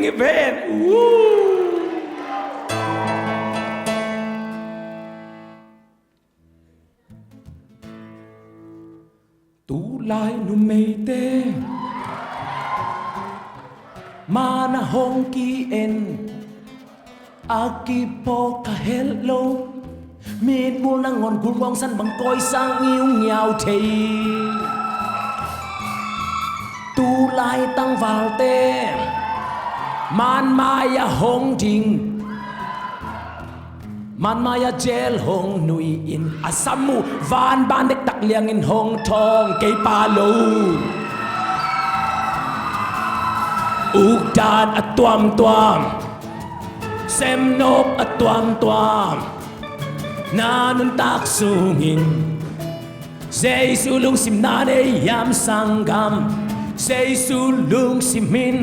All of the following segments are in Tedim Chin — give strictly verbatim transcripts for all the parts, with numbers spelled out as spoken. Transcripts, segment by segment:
Amen. Woo. Tulai numeite man a hong ki-en a kiphawk kha het lo. Mitmuh nangawn gulngawng san bang kawi sang ngiungiau thei. Tulai tangvalte man mai-ah hong ding, man mai-ah jail hong nui-in a sam uh vanban dektak liangin hong thawng kei pa lo. Ukdan a tuamtuam, semnop a tuamtuam, na nuntak sungin Jesu lungsim na nei hiam sanggam? Jesu lungsim in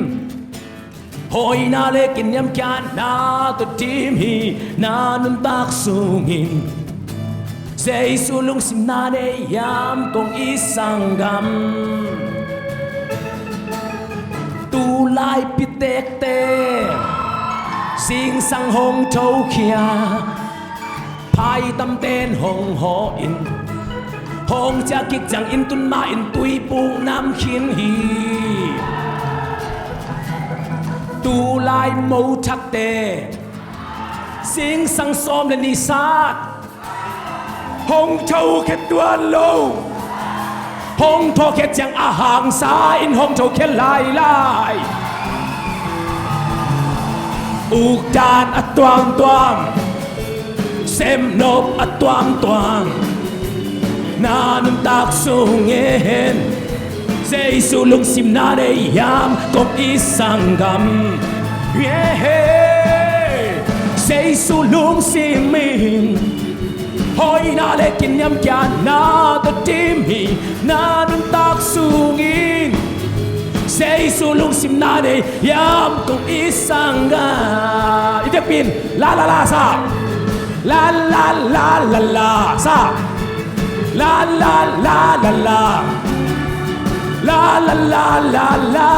hoihna le kiniamkhiatna tawh dim hi. Na nuntak sungin Jesu lungsim na nei hiam kong it sanggam? Tulai pitekte zingsang hong thokhia, phaitamten hong hawh in, hong ciah kik ciangin tun ma-in tuipuk nam khin hi. Tulai mothakte zingsang sawm le nih sat hong thokhia tuan lo. Hong thokhia ciang a hangsa in hong thokhia lailai. Ukdan a tuamtuam, semnop a tuamtuam, na nuntak sungin Jesu lungsim na nei hiam kong it sanggam? Yeah. Jesu lungsim in hoihna le kiniamkhiatna tawh dim hi. Na nuntak sungin Jesu lungsim na nei hiam kong it sanggam? I tekpin la la la sa, la la la la la sa, la la la la la, la la la la la,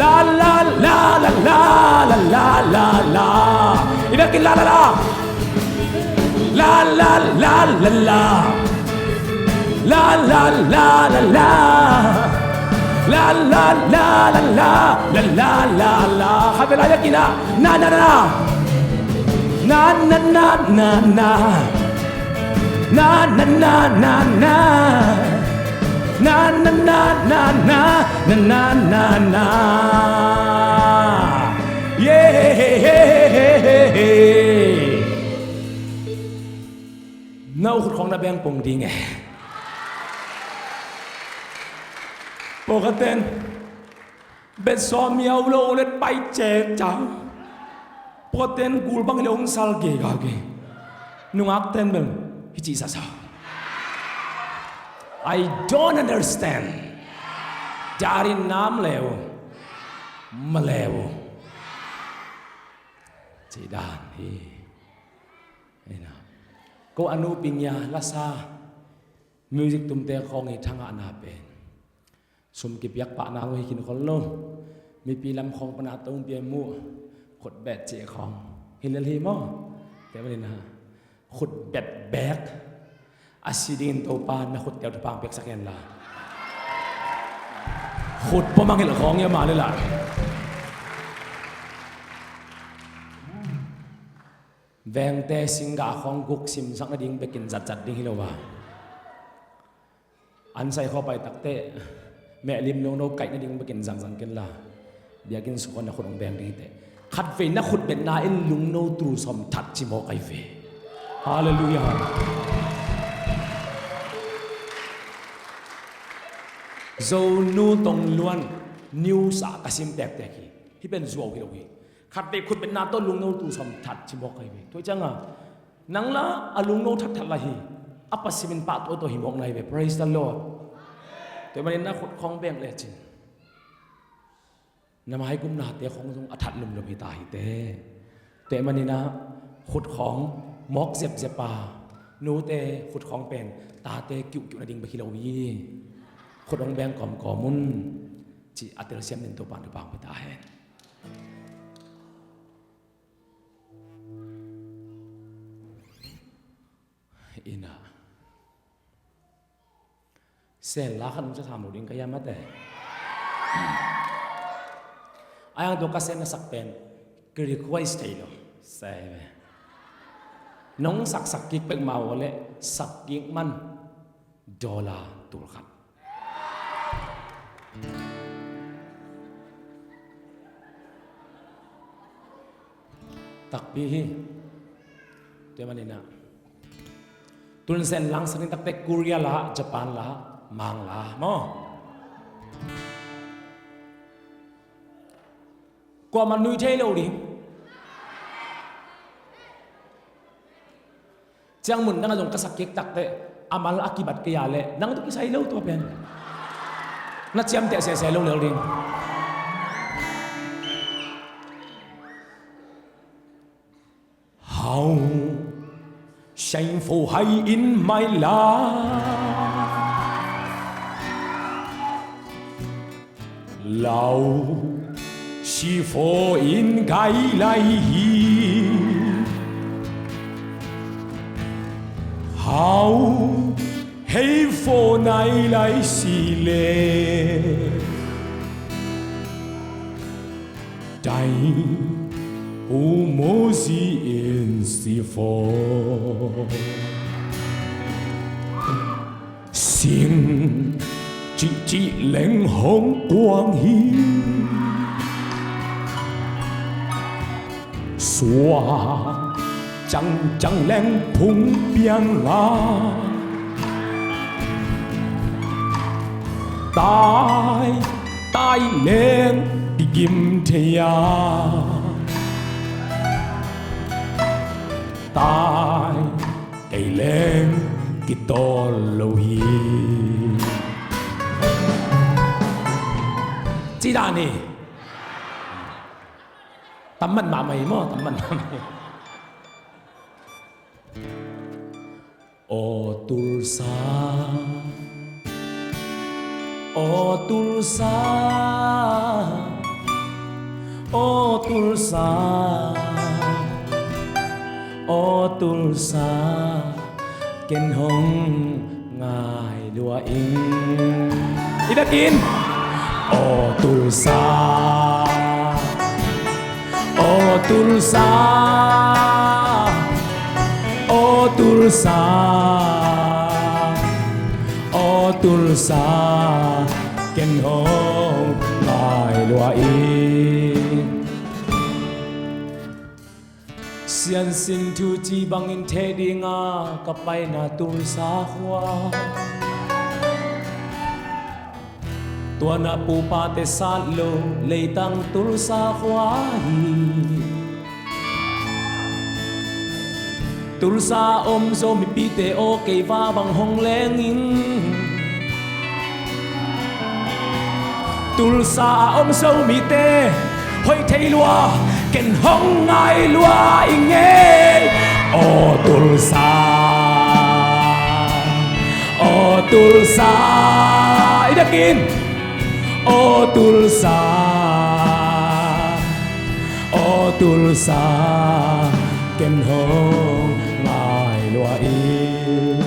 la la la la la, la la la la. I tekpin la la la. La la la la la. La la la la la. La la la la la. La la la la. Khat vei la, yak in a. Na na na na. Na na na na na. Na na na na na. Na na na na na. Na na na na. Yeah. Na uh khut khawng na beng pong ding e. Pawlkhatte'n bet sawm miau lo uh leh pai cek ciang, pawlkhatte'n gul bang hi leh hong sal gei gak e. Nungakte'n bel hi ci sa sa. I don't understand. Darin nam leu ma leu ci dan hi. Ina. Ko a nu Ping Ia lasa music tumte khawng i thangahna pen sum kipiak pahna uh hi khin khol lo. Mipi lam khawng pana tong pia mu khutbet cih khawng hi lel hi maw? Tua manin ah khutbet bek a si dingin Topa na khutte uh thupha piaksak hen la. Khut pua mangngilh khawng hi a mah leh la. Vengte singgah khawng guk simsak nading bekin zatzat ding hi lo a, an sai khawng pai takteh mehlim lungno kaih nading bekin zangzang ken la, biakinn sung khawng na khut hong beng ding hi teh. Khatvei na khutbetna in lungno tul sawm that ci mawk ahi ve. Halleluiah. Zonu tong luan news ah ka sim tektek hi. Hih pen zuau hi lo hi. Khatvei khutbetna tawh lungno tul sawm that ci mawk ahi ve. Tua ciangah nang la a lungno thatthat la hi. A Pa simin pahtawi tawh hi mawk na hi ve. Praise the Lord. Tua manin na khut khawng beng lecin na maikumnate khawng zong a that lumlum hi ta hi teh. Tua manin ah khut khawng mawk zepzep a, nute khut khawng pen tate kiuhkiuh nading bek hi lo hi. Khut hong beng kawmkawm un. Ci a telsiam dingin Topa'n thupha pia ta hen. Ina. Sen la khat hong sa tham lo ding ka hiam mate. Ai ang tua ka sen na sak pen ki request thei lo. Sai ve. Nong sak sak kik pek ma uh leh sak kik man dollar tul khat. Takpi hi. Tua manin ah tun sen lang sa ding takte Korea la, Japan la, Mang la maw. Kuamah nui thei lo ding. Ciang mun dang a zong ka sak kik takte a mal a kibat kei a leh nang tawh kisai lo tua pen. Na ciamteh sese lo lel ding. How shameful high in my life. Lau si fo in gai lai hi. How hei fo nai lai si le. Dai u mo zi in si fo. Sing cih cih leng hong kuang hi. Sua cang cang leng phung piang a. Tai tai leng kigim thei a. Tai ei leng kitawl lo hi. Ci dan hi. Tam man mahmah hi maw, tam man mahmah hi. Aw Tulsa, aw Tulsa, aw Tulsa, aw Tulsa, ken hong ngai lua ing. I biakin. Aw Tulsa, aw Tulsa, aw Tulsa, aw Tulsa, ken hong ngai lua ing. Siansin thu ci bangin theh dinga ka paina Tulsa khua. Tuana pupate sat lo leitang Tulsa khua hi. Tulsa om Zomipite aw kei va bang hong leng in. Tulsa a om Zomite hoih thei lua, ken hong ngai lua i ngei. Aw Tulsa, aw Tulsa, i biakin. Aw Tulsa, aw Tulsa, ken hong ngai lua i.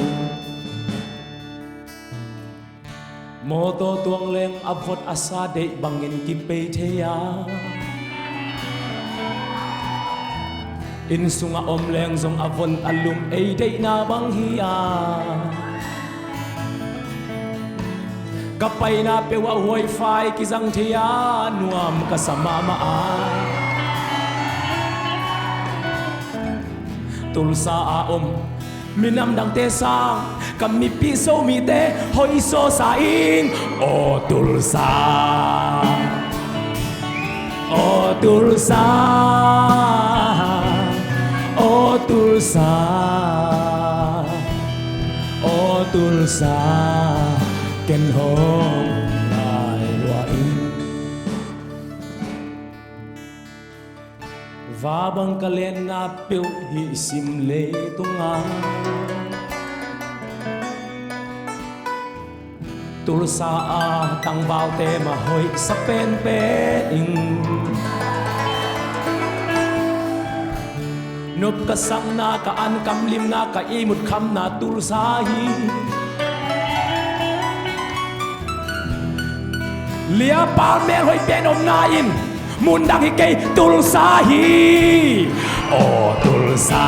Mawtaw tuang leng a vot a sa deih bangin kipei thei a. Inn sungah om leng zong a vot a lum ei deihna bang hi a. Ka paina peuh ah wifi kizang thei a, nuam ka sa mahmah a. Tulsa a om minam dangte sang ka mipi Zomite hoih sawsa ing. Aw Tulsa, aw Tulsa, aw Tulsa, aw Tulsa, ken hong ngai lua ing. Va bang ka lenna peuh hih sim leitungah Tulsa a tangvalte mah hoihsa penpen ing. Nop ka sakna, ka an kam limna, ka ihmut khamna Tulsa hi. Lia pal mel hoih pen omna in, mun dang hi kei, Tulsa hi. Aw Tulsa,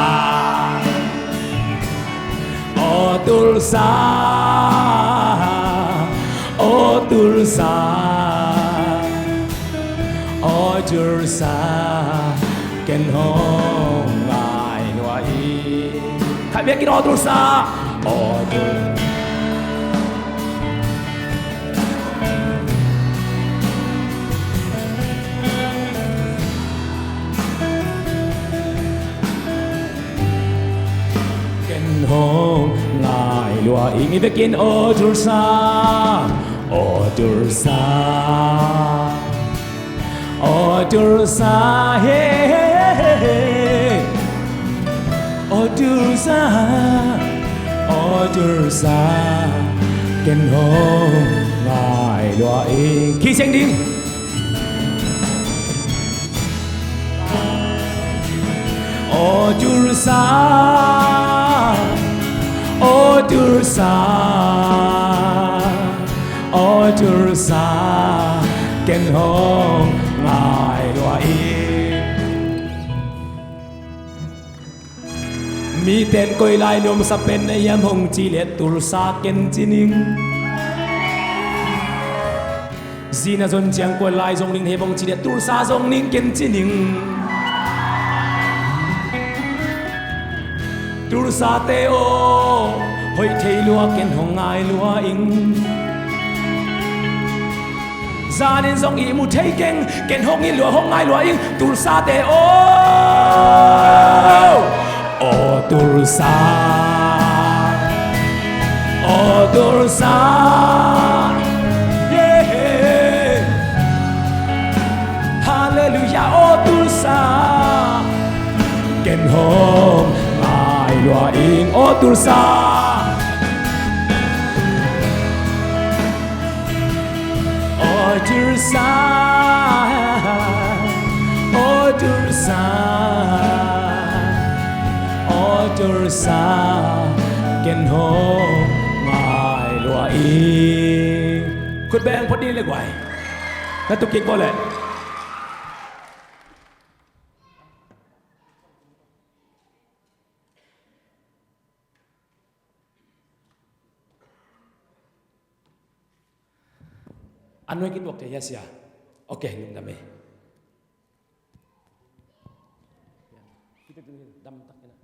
aw Tulsa, aw Tulsa, aw Tulsa, ken hong ngai lua ing. Khat vekin aw Tulsa, aw Tulsa. Ken hong ngai lua ing. I vekin aw Tulsa, aw Tulsa, aw Tulsa, he, he, he, he. Aw Tulsa, aw Tulsa, ken hong ngai lua ing. Kei siang ding. Aw Tulsa, aw Tulsa, aw Tulsa, ken hong ngai lua ing. Miten koi lai nuamsa pen na hiam hong cih leh Tulsa ken ci ning. Zina zon ciang koi lai zong ning, hei bang ci leh Tulsa zong ning ken ci ning. Tulsa te aw, hoih thei lua ken hong ngai lua ing. Zanin zong ihmu thei keng, ken hong it lua hong ngai lua ing. Tulsa te aw, aw Tulsa, aw Tulsa, yeah. Hallelujah, aw Tulsa, ken hong ngai lua ing, aw Tulsa. Aw Tulsa, aw Tulsa, aw Tulsa, ken hong ngai lua ing. Khut beng phot ding le guai. Na tuk kik bawleh. A nuai kituak thei hia sia? Ok, lungdam ei. Dam tak ina.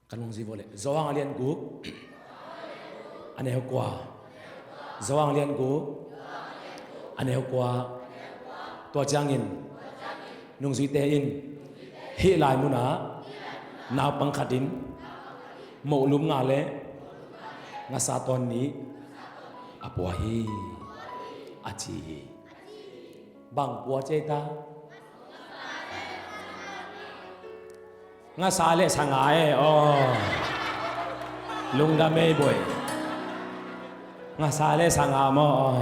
Kan hong zui vawleh. Johan a lian guk, a neu kua. Johan a lian guk, a neu kua. Tua ciangin nungzuite in hih lai munah naupang khat in mohlum nga le ngasa tawn nih a pua hi, a ci hi. Bang pua ci ei ta? Ngasa le sa nga e, aw. Lungdam ei boy. Ngasa le sa nga maw, aw.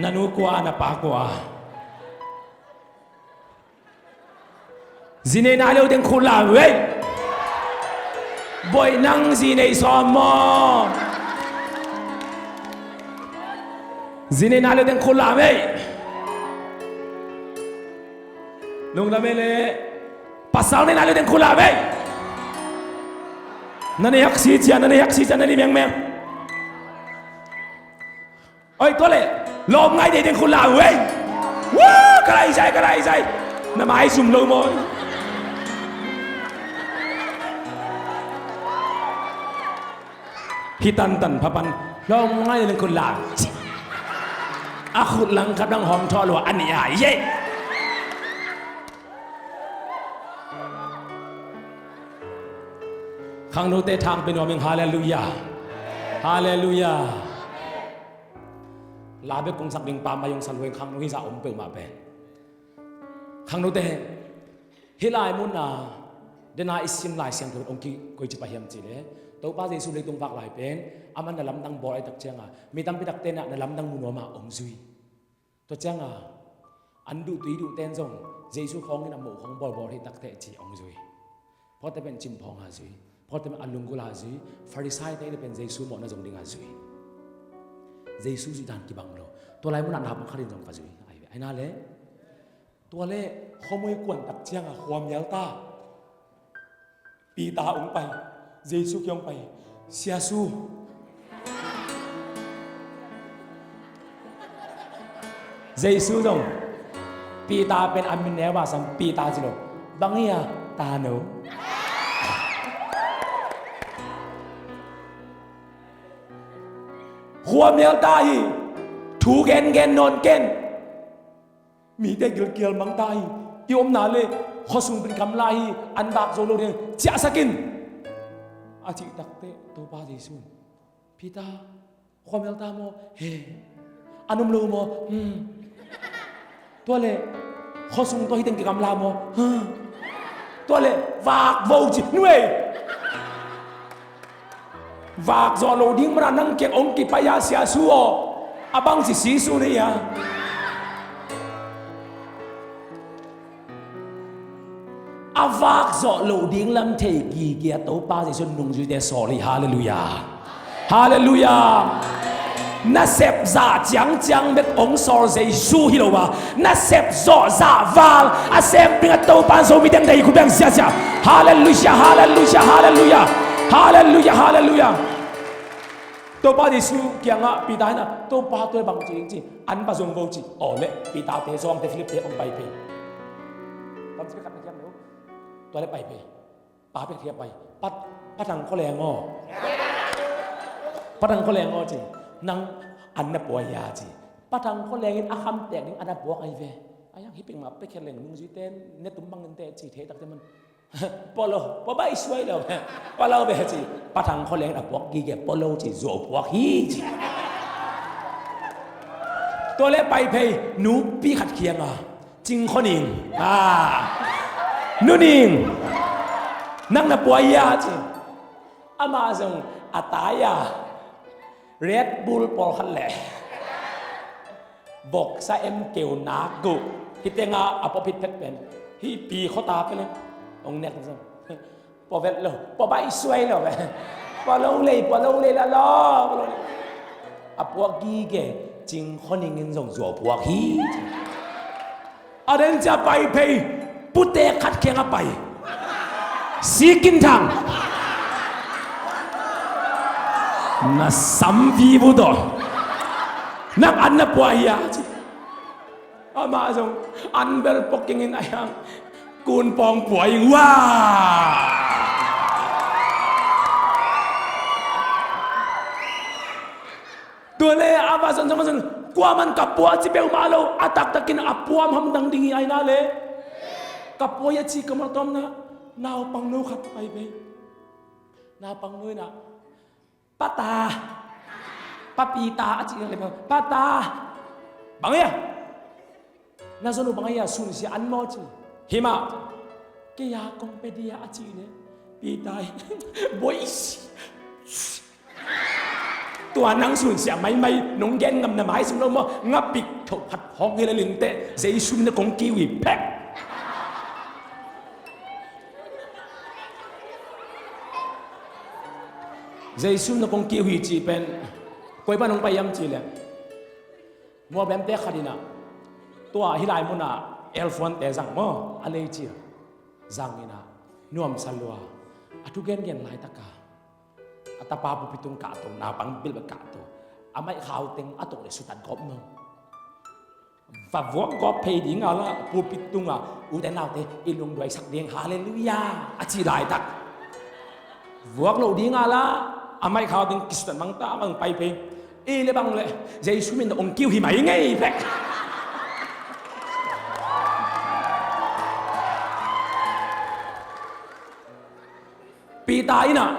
Na nu kua, na pa kua? Zi nei nai lo teng khut lam ei. Boy, nang zi nei sawm maw? Zi nei nai lo teng khut lam ei. Lungdam ei le. Pasal nei nai lo teng khut lam ei. Na nei haksi cia, na nei haksi cia, na nei mengmeng. Oi, tua le. Lawm ngai nei teng khut lam ei. Woo, ka lai zai, ka lai zai. Na mai zum lo maw? Hi tantan phapan. Lawm ngai nei teng khut lam. A khut lang khat dang hawm thawh lua a nih a, ye. Khangnote thang pia nuam ing, halleluiah. Halleluiah. La bek kong sak ding, pa mai hong sa lua ing, khangno hi zah om peuhmah pen. Khangnote, hih lai munah Dena i sim Lai Siangtho ong ki koici pah hiam cih leh, Topa Jesu leitung vak lai pen aman na lamdang bawl ahih tak cianga mi tampi takte na lamdang mu nuam a ong zui. Tua cianga an duh tui duh ten zong Jesu khawngin a moh khawng bawlbawl hi takteh ci ong zui. Pawlte pen cimphawng a zui, pawlte pen a lunggulh a zui. Farisaite pen Jesu mawhna zong dinga zui. Jesu zuih dan kibang lo. Tua lai munah naupang khatin zong va zui ahi ve. Ahi na le, tua le khuamui kuan tak cianga khuamial ta. Peter ong pai, Jesu kiang ong pai, Siasu. Jesu zong Peter pen a min neu a sam Peter ci lo. Bang hi a, ta no. Khuamial ta hi, thu gengen nawn ken. Mite gilkial mang ta hi, i omna le khuasung pen gamla hi, an vak zo lo ding ciahsak in. A cih takteh Topa Jesu, Peter, khuamial ta maw? He. An um lo maw? Hmm. Tua le khuasung tawh hi teng kigamla maw? Hmm. Tua le vak vo ci, nuei. Vak zawh loh ding mana nang kiang ong kipai a Siasu aw, a bang ci Sisu nei a. A vak zawh loh ding lam thei gige a Topa Jesu nungzuite sawl hi. Halleluiah. Halleluiah. Nasep zah ciangciang bek ong sawl Jesu hi lo a, nasep zawh zah val a sem ding a Topa Zomi teng dei khut beng siasia. Halleluiah, halleluiah, halleluiah. Halleluiah, halleluiah. Topa Jesu kiangah Peter hinah Topa tua bang ci ding ci, an va zong vo ci. Aw le Peter te John te Philip te ong pai pei. Tam ci khat na kiam lo. Tua le pai pei. Pa pek hiap pai. Pat, patang kholeng aw. Patang kholeng aw ci. Nang an na puai a ci. Patang kholeng in a kham tek ding a na puak ahi ve. A yang hiping ma pek kheleng nungzuite ne tum bangin te ci thei takte man. Polo, pua bai suai lo. Polo ve ci. Patang kholeng a puak gige polo ci zuau puak hi ci. Tua le pai pei nupi khat kianga. Cing khuaning. Ah. Nuning. Nang na puai a ci. Amah zong a tai a. Red Bull pawlkhat le. Voksa em keu nak guh. Hitenga a pawphit phet pen. Hi pi khuata pele. Ong nek zong. Pua vet lo, pua bai suai lo ve. Pua lo lei, pua lo lei la lo, pua lo lei. A puak gige, cing khuaning in zong zuau puak hi. A den cia pai pei, pute khat kiang a pai. Sikin thang. Na sam vi bu do. Nak an na pua hi a ci. Amah zong an bel pua kingin a hiang kun pawng puai ing ua. Tua le amah zong zong zong kuaman ka pua ci peuhmah lo a taktakin a puam hamdang ding hi aina le. Ka pua hi a ci ka mawh tawmna naupang no khat pai pei. Naupang no inah Pata. Papita a cih le pata. Bang ia. Na zon uh bang ia sunsia an maw ci. Hima. Kei a kong pe dia a cih le. Pita. Bois. Tua nang sunsia maimai nong gen ngam na mai sim lo maw. Ngapik tho phat hong hi le linte. Jesu na kong kiwi pek. Jesu na kong kiu hi ci pen koi pan hong pai yam ci le. Mual bemte khat inah tua hi lai munah elfuante zang maw a lei ci zang inah nuamsa lua a thu gengen laitaka a tapa pupi tung kahto naupang bilbel kahto a maih khau teng a tok le sutat gawp maw. Va vuak gawp phei ding a la pulpit tunga ute naute i lungduaisak ding halleluiah a ci laitak. Vuak loh ding a la a maih khau ding kisutan bangta a mang pai phei. I le bang le Jesu min ong kiu hi mai ngei pek. Peter inah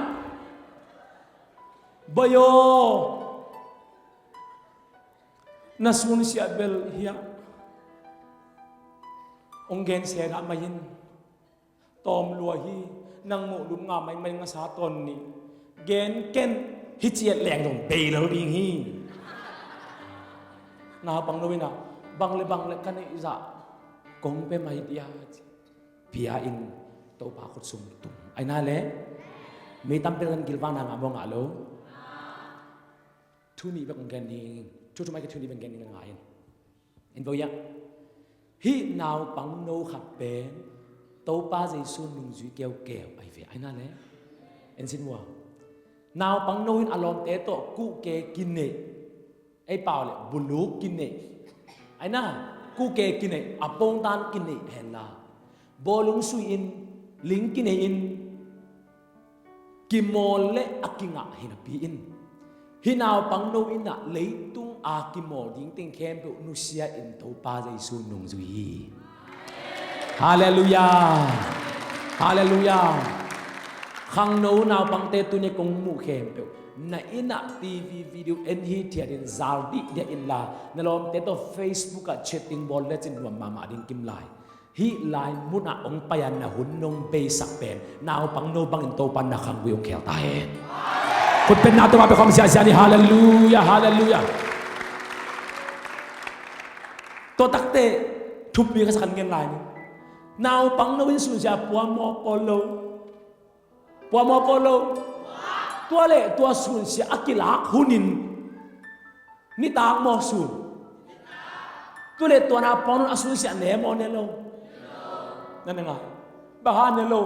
boyo na sunsiah bel hiah ong gensia dah mai in tawm lua hi. Nang muh lut nga maimai, nga sa tawn ni. Gen ken, hih ciat leng zong bei lo ding hi. Naupang no in ah, bang le bang le ka neih zah kong pia mai dia, ci. Pia in, Topa khut sung tung. Ai na le, mi tampi in kilvang na ngah maw, ngah lo? Thu nih bek kong gen ding, thu thu mai ka thu nih bek gen ding, ngai in. En vo ia. Hih naupang no khat pen Topa Jesu nungzui keukeu ahi ve, ai na le. En sin ua. Naupang no in a lawmte tawh kuhke kineih. Ei pau le buluk kineih. Ai na, kuhke kineih, a pongtan kineih hen la, bawlung sui in, ling kineih in, kimawl le a kingah hi napi in, hih naupang no in ah leitung a kimawl ding teng khempeuh nusia in Topa Jesu nungzui hi. Halleluiah. Halleluiah. Khangno naupangte tuni kong muh khempeuh, na inn ah T V video en hithiat in zal dihdiah in la, na lawmte tawh Facebook ah chatting bawl lecin nuam mahmah ding kim lai. Hih lai munah hong pai-a na hun nong beisak pen naupang no bangin Topa na khanggui hong khel ta hen. Khut bengna Topa bek khawm ziahziah ni. Halleluiah, halleluiah. Tua takte thupi ka sa kha, ngen lai ni. Naupang no in sunsia pua maw, pua lo? Pua maw, pua lo? Tua le tua sunsia a kilak hunin nitak maw, sun? Tua le tua naupang no in a sunsia ne maw, ne lo? Na ne ngai. Bang hang ne lo?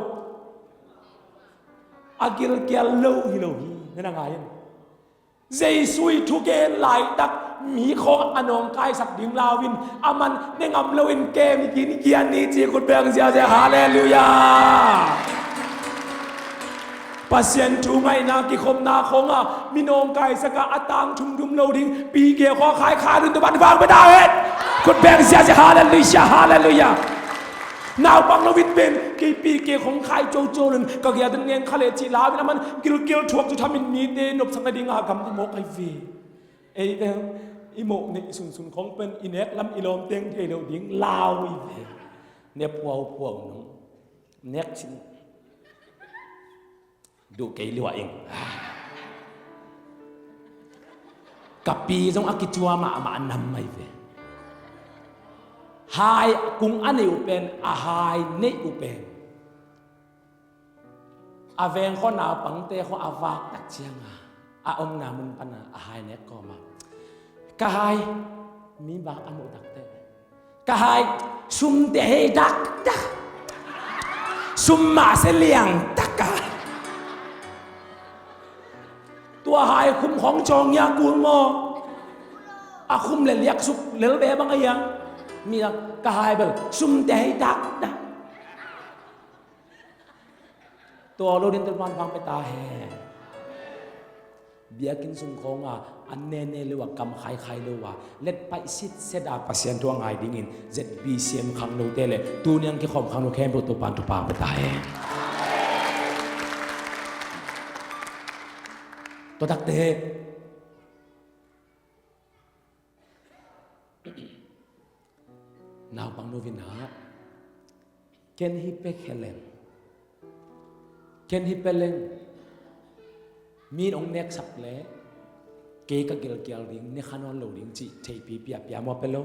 A gilkial lo hi lo hi. Na ne ngai in. Jesu i thugen laitak mi khawng a nawngkaisak ding lau in, a man ne ngam loin kem i kin kian ni ci khut beng ziahziah. Halleluiah. Pasian thu ngaihna kikhopna khawngah mi nawngkaisak a, a tang thumthum lo ding P K khawng khaikhai dun tu ban vang beta hen. Khut beng ziahziah. Halleluiah, halleluiah. Naupang no in pen kei P K khawng khai coco lun ka giat in ngeng kha le cih lau in a man gilkial thuak cu thamin mite nopsak nading a gam ding mawk ahi ve. Ei pen i mawh neih sunsun khawng pen i nek lam i lawm teng thei lo ding lau i ve. Ne phuauphua nung nek cin duh kei lua ing. Ka pi zong a kicua mahmah nam mai ve. Hai kung a neih uh pen, a hai neih uh pen, a veng khua naupangte khua a vak tak cianga a omna mun pana a hai nek kawma, ka hai, mi bak a muh takte, ka hai, sumte hei dakdak, sum mahse liang taka. Tua hai khum khawng cawng ia kul maw? A khum le liak suk lel be bang a ia. Mi a, ka hai bel sumte hei dakdak. Tua lo din tul man phang pe ta hen. Biakinn sung khawng a an nene lo a, kam khaikhai lo a, let paih sitset a Pasian thu a ngai dingin Z B C M khangnote le tuni ang kikhawm khangno khempeuh Topan thupha pe ta hen. Tua takte naupang no in ah, ken hi pek he leng, ken hi pek leng, mi in hong neksak le kei ka gilkial ding, ne kha nawn lo ding cih theihpi pia, pia maw pe lo?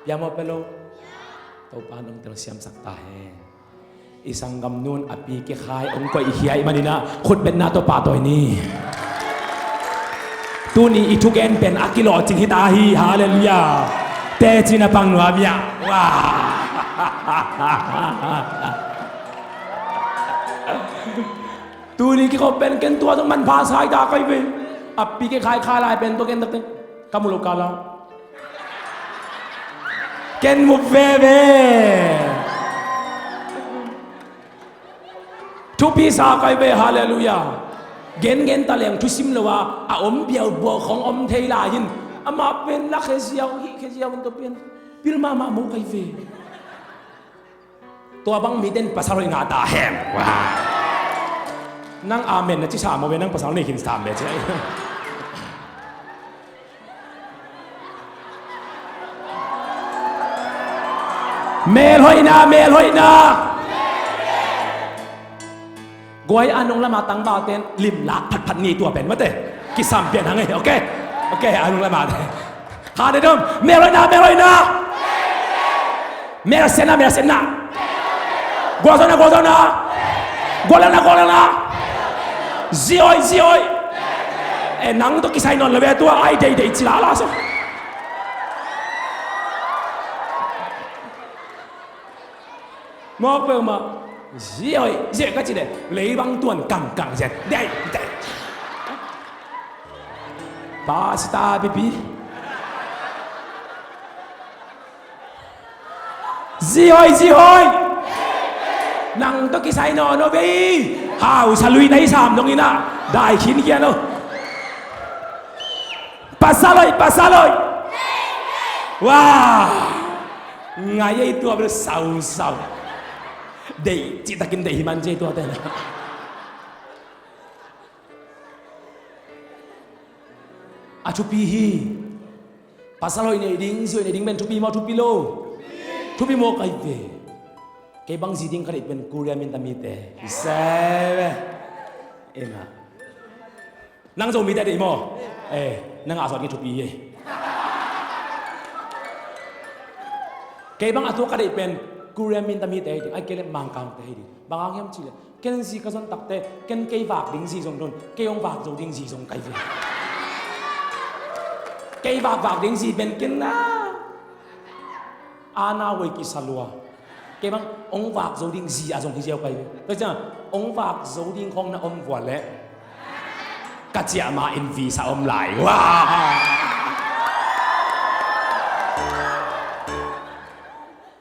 Pia maw pe lo? Topa in hong telsiamsak ta hen. I sanggam nun a pi kikhai hong koih hiai manin ah khut betna tawh pahtawi ni. Tuni i thugen pen a kilawhcing hi ta hi. Halleluiah. Teci na pang nuam ia. Wah. Tuni kikhop pen ken tua zong manpha sai ta kai ve. A pi kikhai kha lai pen tua ken takte ka mu lo ka lau. Ken mu veve. Thupi sa kai ve, halleluiah. Gengen ta leng thusim lo a, a om biaubuau khong om thei lai in. Amah pen lak he ziau, hih he ziau in tua pen pil mahmah mo kai ve. Tua bang miten pasal hoih ngah ta hen. Wah. Nang amen na ci sa mo ve, nang pasal nei khin sa me ci. Melhoihna, melhoihna. Guai, a nung lama tangvalte in limlak phatphat ni, tua pen mate. Kisam pian hang e, ok? Ok, a nung lama te. Ha, de dom, melhoihna, melhoihna. Melsiatna, melsiatna. Gualzawhna, gualzawhna. Guallelhna, guallelhna. Zi hoih, zi hoih. E, nang tawh kisai nawn lo ve tua, ai deih deih ci lala so. Mawk peuhmah. Zi hoih, zi hoih ka ci leh, leibang tuan kangkang zen. Dei, dei. Pastor pipi. Zi hoih, zi hoih. Nang tawh kisai nawn lo ve. Hausa lui na i sam dong in ah, dai khin kia lo. Pasal hoih, pasal hoih. Wah. Ngai ei tua bel sausau. Deih cihtakin deih hi man ci ei tuate. A thupi hi. Pasal hoih nei ding, zi hoih nei ding pen thupi maw, thupi lo? Thupi maw kai ve. Kei bang zi ding ka deih pen Korea minta mite. Hi se ve. Ina. Nang Zomite deih maw? Eh, nang a sawt kei thupi hi. Kei bang a tua ka deih pen Korea minta mite hi ding, ai kei le Mangkangte hi ding. Bang hang hiam cih leh, ken zi ka zon takte, ken kei vak ding zi zong don, kei hong vak zo ding zi zong kai ve. Kei vak vak ding zi pen ken na. A na huai kisa lua. Kei bang hong vak zo ding zi a zong hi ziau kai ve. Tua ciang hong vak zo ding khong na om vua leh ka ciah ma in visa om lai. Wah!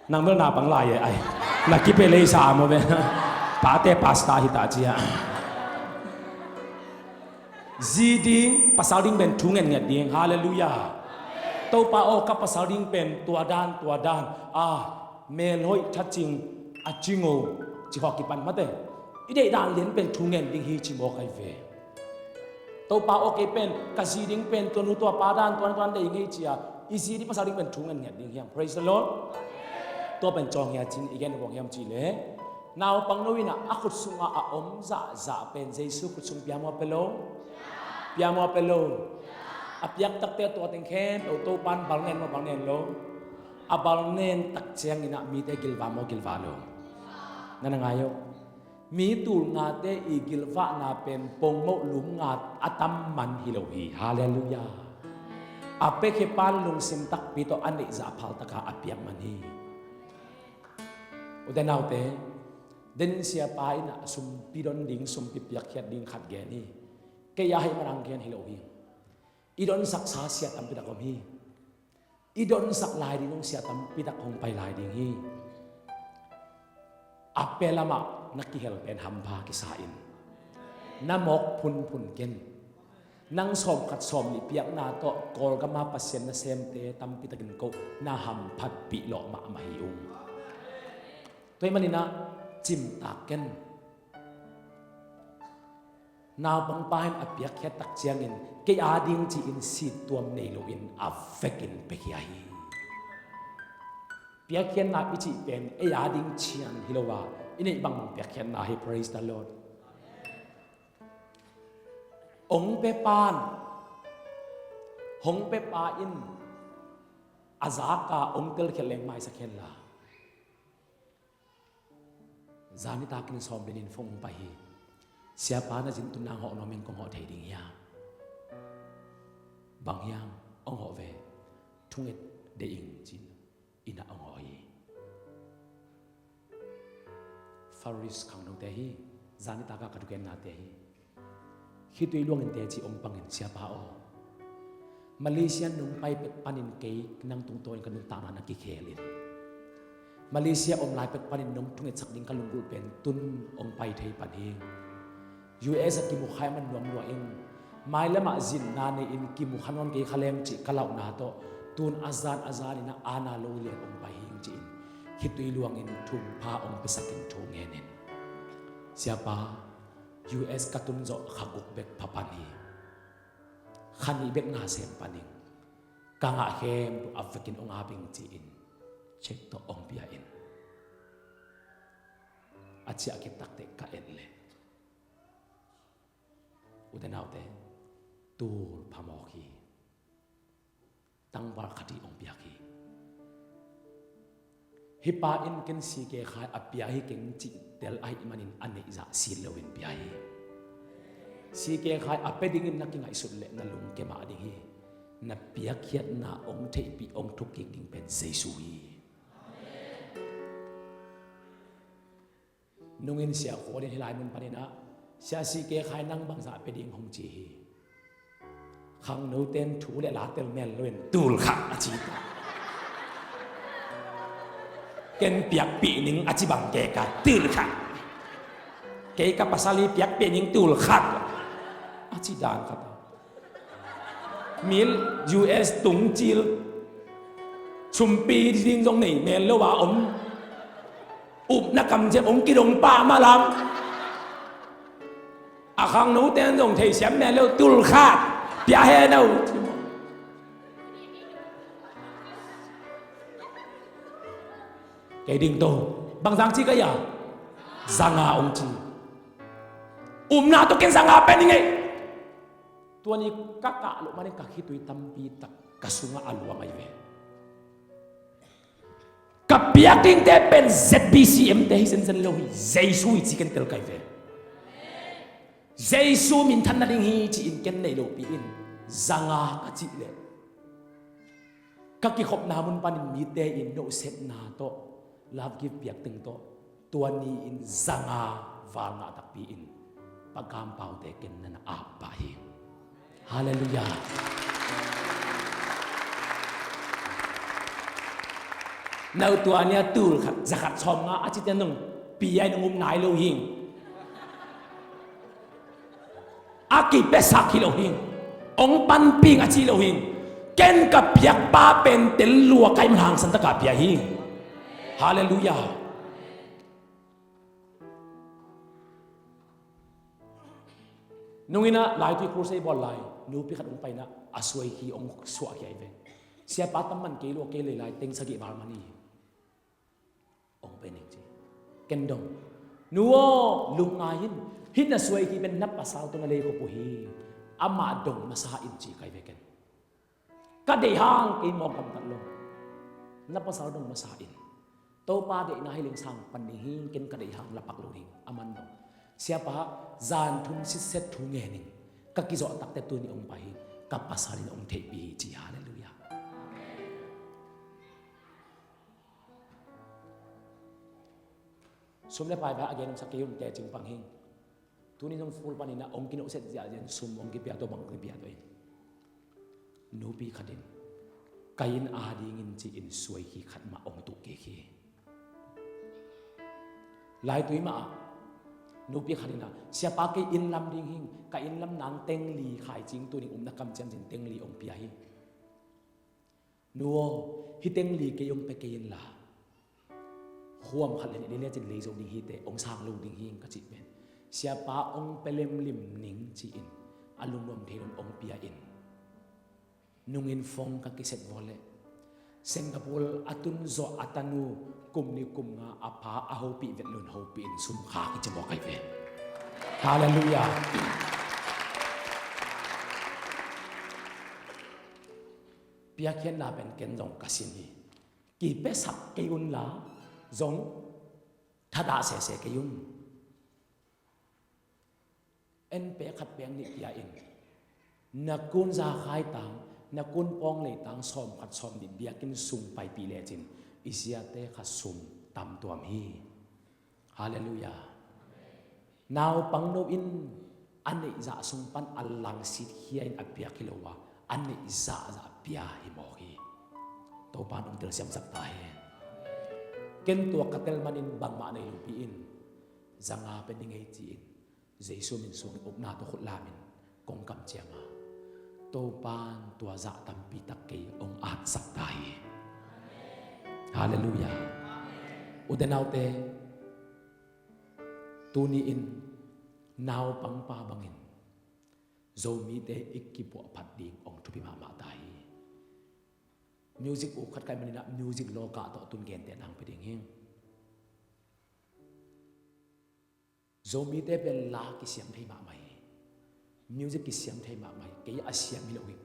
Nang bel na pang lai e ai. Na kipia lei sa maw ve. Pate pastor hi ta cia. Zi ding, pasal ding pen thu ngetnget ding. Halleluiah. Topa aw, ka pasal ding pen tua dan, tua dan. A, melhoih, thacing, a cingo, ci hawh kipan mate. I deih dan lian pen thu ngen ding hi ci mawk ai ve. Topa aw, kei pen ka zi ding pen tua nu tua pa dan, tua dan deih ngei cia. I zi ding, pasal ding pen thu ngetnget ding hiam. Praise the Lord. Tua pen cawng hia cin i gen vong hiam ci le. Naupang no in a khut sungah a om zahzah pen Jesu khut sung pia maw pia lo? Pia maw pia lo? A piak takte tua teng khempeuh Topan bal nen maw bal nen lo? A bal nen tak ciangin a mite gilvah maw gilvah lo? Na na ngai uh. Mi tul ngate i gilvahna pen pongmoh lum nga a tam man hi lo hi. Halleluiah. A piakhia pan lungsim takpi tawh a neih zah phal taka a piak man hi. Ute naute, den siapa in a sumpi don ding, sumpi piakkhiat ding khat gen hi. Kei a hei manang gen hi lo hi. I donsaksa sia tampi tak om hi. I donsak lai ding dong sia tampi tak hong pai lai ding hi. A pia lamah na kihel pen hampha kisa in. Na mawk phunphun ken. Nang sawmkhat sawmnih piakna tawh Kawlgama Pasian nasemte tampi takin ko na hamphatpih lawh mahmah hi ung. Tua ahih manin a cimtak ken. Naupangpa in a piakkhiat tak ciangin kei a ding ci-in sit tuam nei loin a vekin piakhia hi. Piakkhiatna i cih pen ei a ding cian hi lo a, i neih bangbang piakkhiatna hi. Praise the Lord. Ong pia pan, hong pia pa in a zaka ong telkhiat leng maisak hen la. Zan nitakin sawm lianin phone hong pai hi. Siapa na zin tun nang hawh nuam ing, kong hawh thei ding hia? Bang hiam? Hong hawh ve. Thunget deih ing ci-in inn ah hong hawh hi. Faris khangnote hi. Zan nitaka ka thugennate hi. Khitui luangin teci hong pangin, siapa aw, Malaysia nong pai pek panin kei nang tungtawnin ka nuntakna na kikhel in. Malaysia om lai pek panin nong thungetsak ding ka lunggulh pen tun hong pai thei pan hi. U S a kimu kha man nuam lua ing. Mailamah zinna nei-in kimu kha nawn kei kha leng cih ka lauhna tawh tun a zan a zanin a ana lo lian hong pai hi ing ci-in khitui luangin thupha hong piasakin thu ngenin. Siapa, U S ka tun zawh kha guk bek pha pan hi. Kha nih bek na sem pan ing. Ka ngah khempeuh a vekin hong ap ing ci-in cheque tawh hong pia in. A ciah khit takteh ka en leh Ute naute, tul phamawk hi. Tangval khat hi hong piak hi. Hih pa in ken C K Khai a pia hi keng cih tel ahih manin a neih zah sit loin pia hi. C K Khai a pia dingin na kingaihsut leh na lungkia mah ding hi. Na piakkhiatna hong theihpih hong thukkik ding pen Jesu hi. Nungin Sia Khual in hih lai mun panin ah, Sia C K Khai nang bangzah pia ding hong ci hi. Khangnote in thu le la tel mel loin tul khat a ci ta. Ken piakpih ning a ci bang kei ka tul khat. Kei ka pasal hi piakpih ning tul khat a ci dan khat a. Mil U S tung cil sumpi ding zong nei mel lo a om. Upna kamciam hong kidong pah malam. A khangnote in zong theisiam mel lo tul khat pia hen aw. Kei ding to bangzah ci ka hia? Zanga hong ci. Upna tawh ken zanga pen ning ei. Tua ni ka kah loh manin ka khitui tampi tak ka sungah a luang ahi ve. Ka piak dingte pen Z B C M te hi zenzen lo hi, Jesu hi ci ken tel kai ve. Jesu minthan nading hi ci-in ken nei lopi in zanga ka cih leh ka kikhopna mun panin mite in nohsetna tawh love gift piak teng tawh tua ni-in zanga val ngah takpi in Pa Kam Pau te ken na na ap pah hi. Halleluiah. No tua nia tul khat za khat sawm nga a ci te nong pia in hong um nai lo hing. A kipiasak hi lo hing. Hong panpih ing a ci lo hing. Ken ka piakpa pen tel lua ka hih man hangsan taka pia hing. Halleluiah. Nungin ah laitui crusade bawl lai nupi khat hong pai in ah a suai khi hong suah khia hi ve. Siapa tam man kei lua kei lei lai teng sagih val man hi. Hong pen ing ci. Ken dong. Nu aw, lungngai in. Hih na suai khi pen na pasal tawh na lei khop uh hi. Amah dong masa in ci kai ve ken. Ka deih hang kei mawk gamtat lo. Na pasal dong masa in. Topa deihna hi leng sang pan ding hi, ken ka deih hang lapak lo ding. A man dong. Siapa, zan thum sitset thu ngen ing. Ka kizawh takte tuni hong pai hi. Ka pasal in hong theihpih hi ci. Halleluiah. Sum le pai bang a gen sak kei un, teci pang hing. Tuni zong full panin ah hong kinohset ziahziah in sum hong kipia tawh bang kipia tawh in. Nupi khat in ka inn a dingin ci-in suai khi khat mah hong tuh kik hi. Laitui mah ah nupi khat in ah, siapa kei inn lam ding hing, ka inn lam nang teng li khai cing tuning umna kamciam cin teng li hong pia hi. Nu aw, hih teng li kei hong pia kei inla, khuam khat le nih le lecin lei zo ding hi teh, hong sang lo ding hi ing ka cih pen. Siapa hong pia lemlim ning ci-in a lungnuam thei loin hong pia in. Nungin phone ka kiset vua leh Singapore a tun zawh a tanu kum nih kum nga a pa a hopih vet loin hopih in sum kha kici mawk ahi ve. Halleluiah. Piakkhiatna pen ken zong ka sin hi. Kipiasak kei unla zong thadah sese kei un. En pek khat pek nih pia in. Na kun za khai tang, na kun pawng lei tang sawm khat sawm nih biakinn sung paipih lecin i siate kha sum tam tuam hi. Halleluiah. Naupang no in a neih zah sung pan a langsit khia in a piak hi lo a, a neih zahzah pia hi mawk hi. Topa in hong telsiam sak ta hen. Ken tua ka tel manin bangmah nei lopi in, zanga pia ding ei ci-in Jesu min suangin upna tawh khut lamin kong kamciam a, Topa in tua zah tampi tak kei hong atsak ta hi. Halleluiah. Ute naute, tuni in naupangpa bangin Zomite i kipuahphat ding hong thupi mahmah ta hi. Music uh khat kai manin ah music lawkah tawh tun gentehna hong pia ding hi. Zomite pen la kisiam thei mahmah hi. Music kisiam thei mahmah hi. Kei a siam hi lo hi.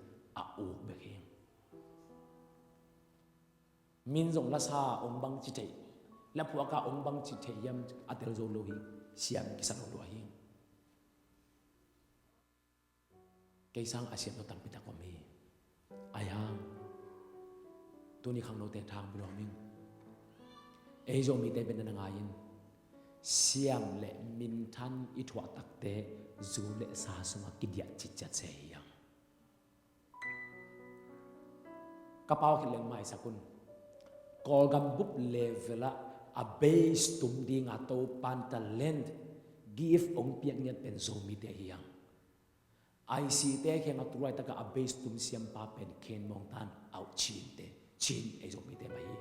A uk bek hi. Min zong lasa ong bang ci thei, laphuaka ong bang ci thei hiam a tel zo lo hi. Siam kisa lo lua hi. Kei sang a siam lo tampi tak om hi. Ahi hang tuni khangnote thang bilawm ing. Ei Zomite bek na na ngai in, siam le minthan i thuah takte zu le sa sungah kidiah citciat se hi hang. Ka pau khit leng maisak un. Kawlgam bup level ah a bass tum dinga Topan talent gift ong piak ngiat pen Zomite hi hang. I C te kheng a tu laitak a bass tum siampa pen Khen Mawng Tan, au, Chin te, Chin ei Zomite mah hi.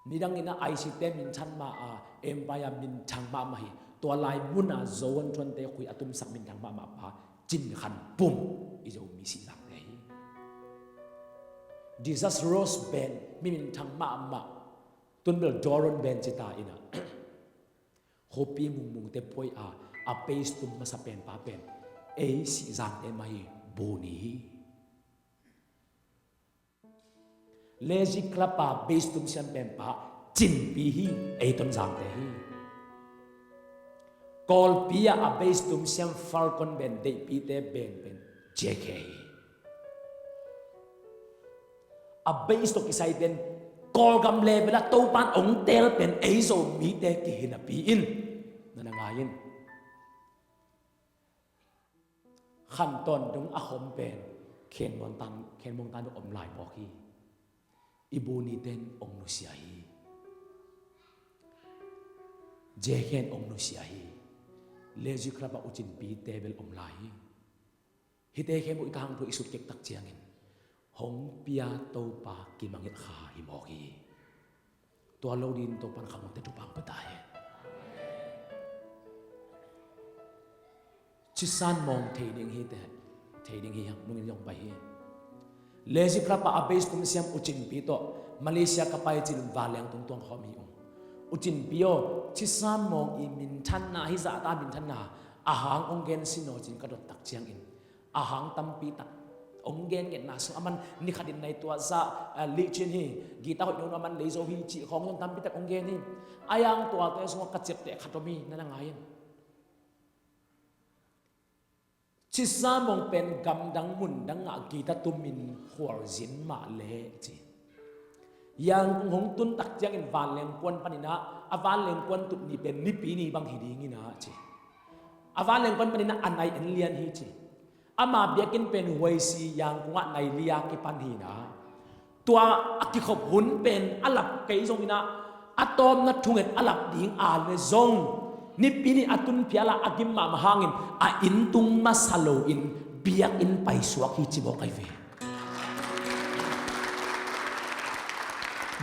Nidang in a I C te minthan mah a, Empire minthang mahmah hi. Tua lai mun a Zo Won Thuan te khui a tumsak minthang mahmah pa Cin Khan Pum, i Zomi Sihzangte hi. Jesus Rose Band, mi minthang mahmah, tunbel Doron Band ci ta in a, Khuapi Mungmung te phuai a, a bass tum masa penpa pen ei Sihzangte mah hi. Buni hi. Lazy Club a bass tum siam penpa Cinpi hi, ei Tonzangte hi. Kawlpi ah a bass tum siam Falcon Band, Deihpite band pen J K hi. A bass tawh kisai pen Kawlgam level ah Topan ong teel pen ei Zomite kihi napi in na na ngai in. Khan Tawn Dung a khom pen Khen Mawng Tan, Khen Mawng Tan om lai bawk hi. I Bunite in ong nusia hi. J K in ong nusia hi. Lazy Club ah U Cinpite bel om lai hi. Hihte khempeuh i tangthu i sut kek tak ciangin hong pia Topa kimangngilh kha hi mawk hi. Tua lo dingin Topan khangnote thupha pia ta hen. Cisan Mawng thei ding hi teh, thei ding hi hang, nungin zong pai hi. Lazy Club ah a bass tum siam U Cinpi tawh Malaysia ka pai cin vanleng tungtuang khawm hi ung. U Cinpi aw, Cisan Mawng i minthanna, hih zahta minthanna a hang ong gen sin aw cin ka dot tak ciangin a hang tampi tak ong gen ngetna sung, aman ni khatin nai tua zah, ah, lihcin hi, guitar hoih nawn aman lei zo hi cih khawng zong tampi tak ong gen hi. Ahi hang tuate sungah ka ciapteh khat om hi, na na ngai in. Cisan Mawng pen gamdang mundang ah guitar tumin khualzin mah leh ci. Yangon hong tun tak ciangin vanleng puan panin ah, a vanleng puan tut ni pen Nipi ni bang hi dingin ah ci. A vanleng puan panin ah a nai en lian hi ci. Ama biakinn pen huaisi Yangon ah nai li a kipan hi na. Tua a kikhop hun pen a lap kei zongin ah, a tawpna thunget a lap ding a le zong, Nipi ni a tun phial a a gim mahmah hangin a inn tung masa loin biakinn paisuak hi ci mawk ahi ve.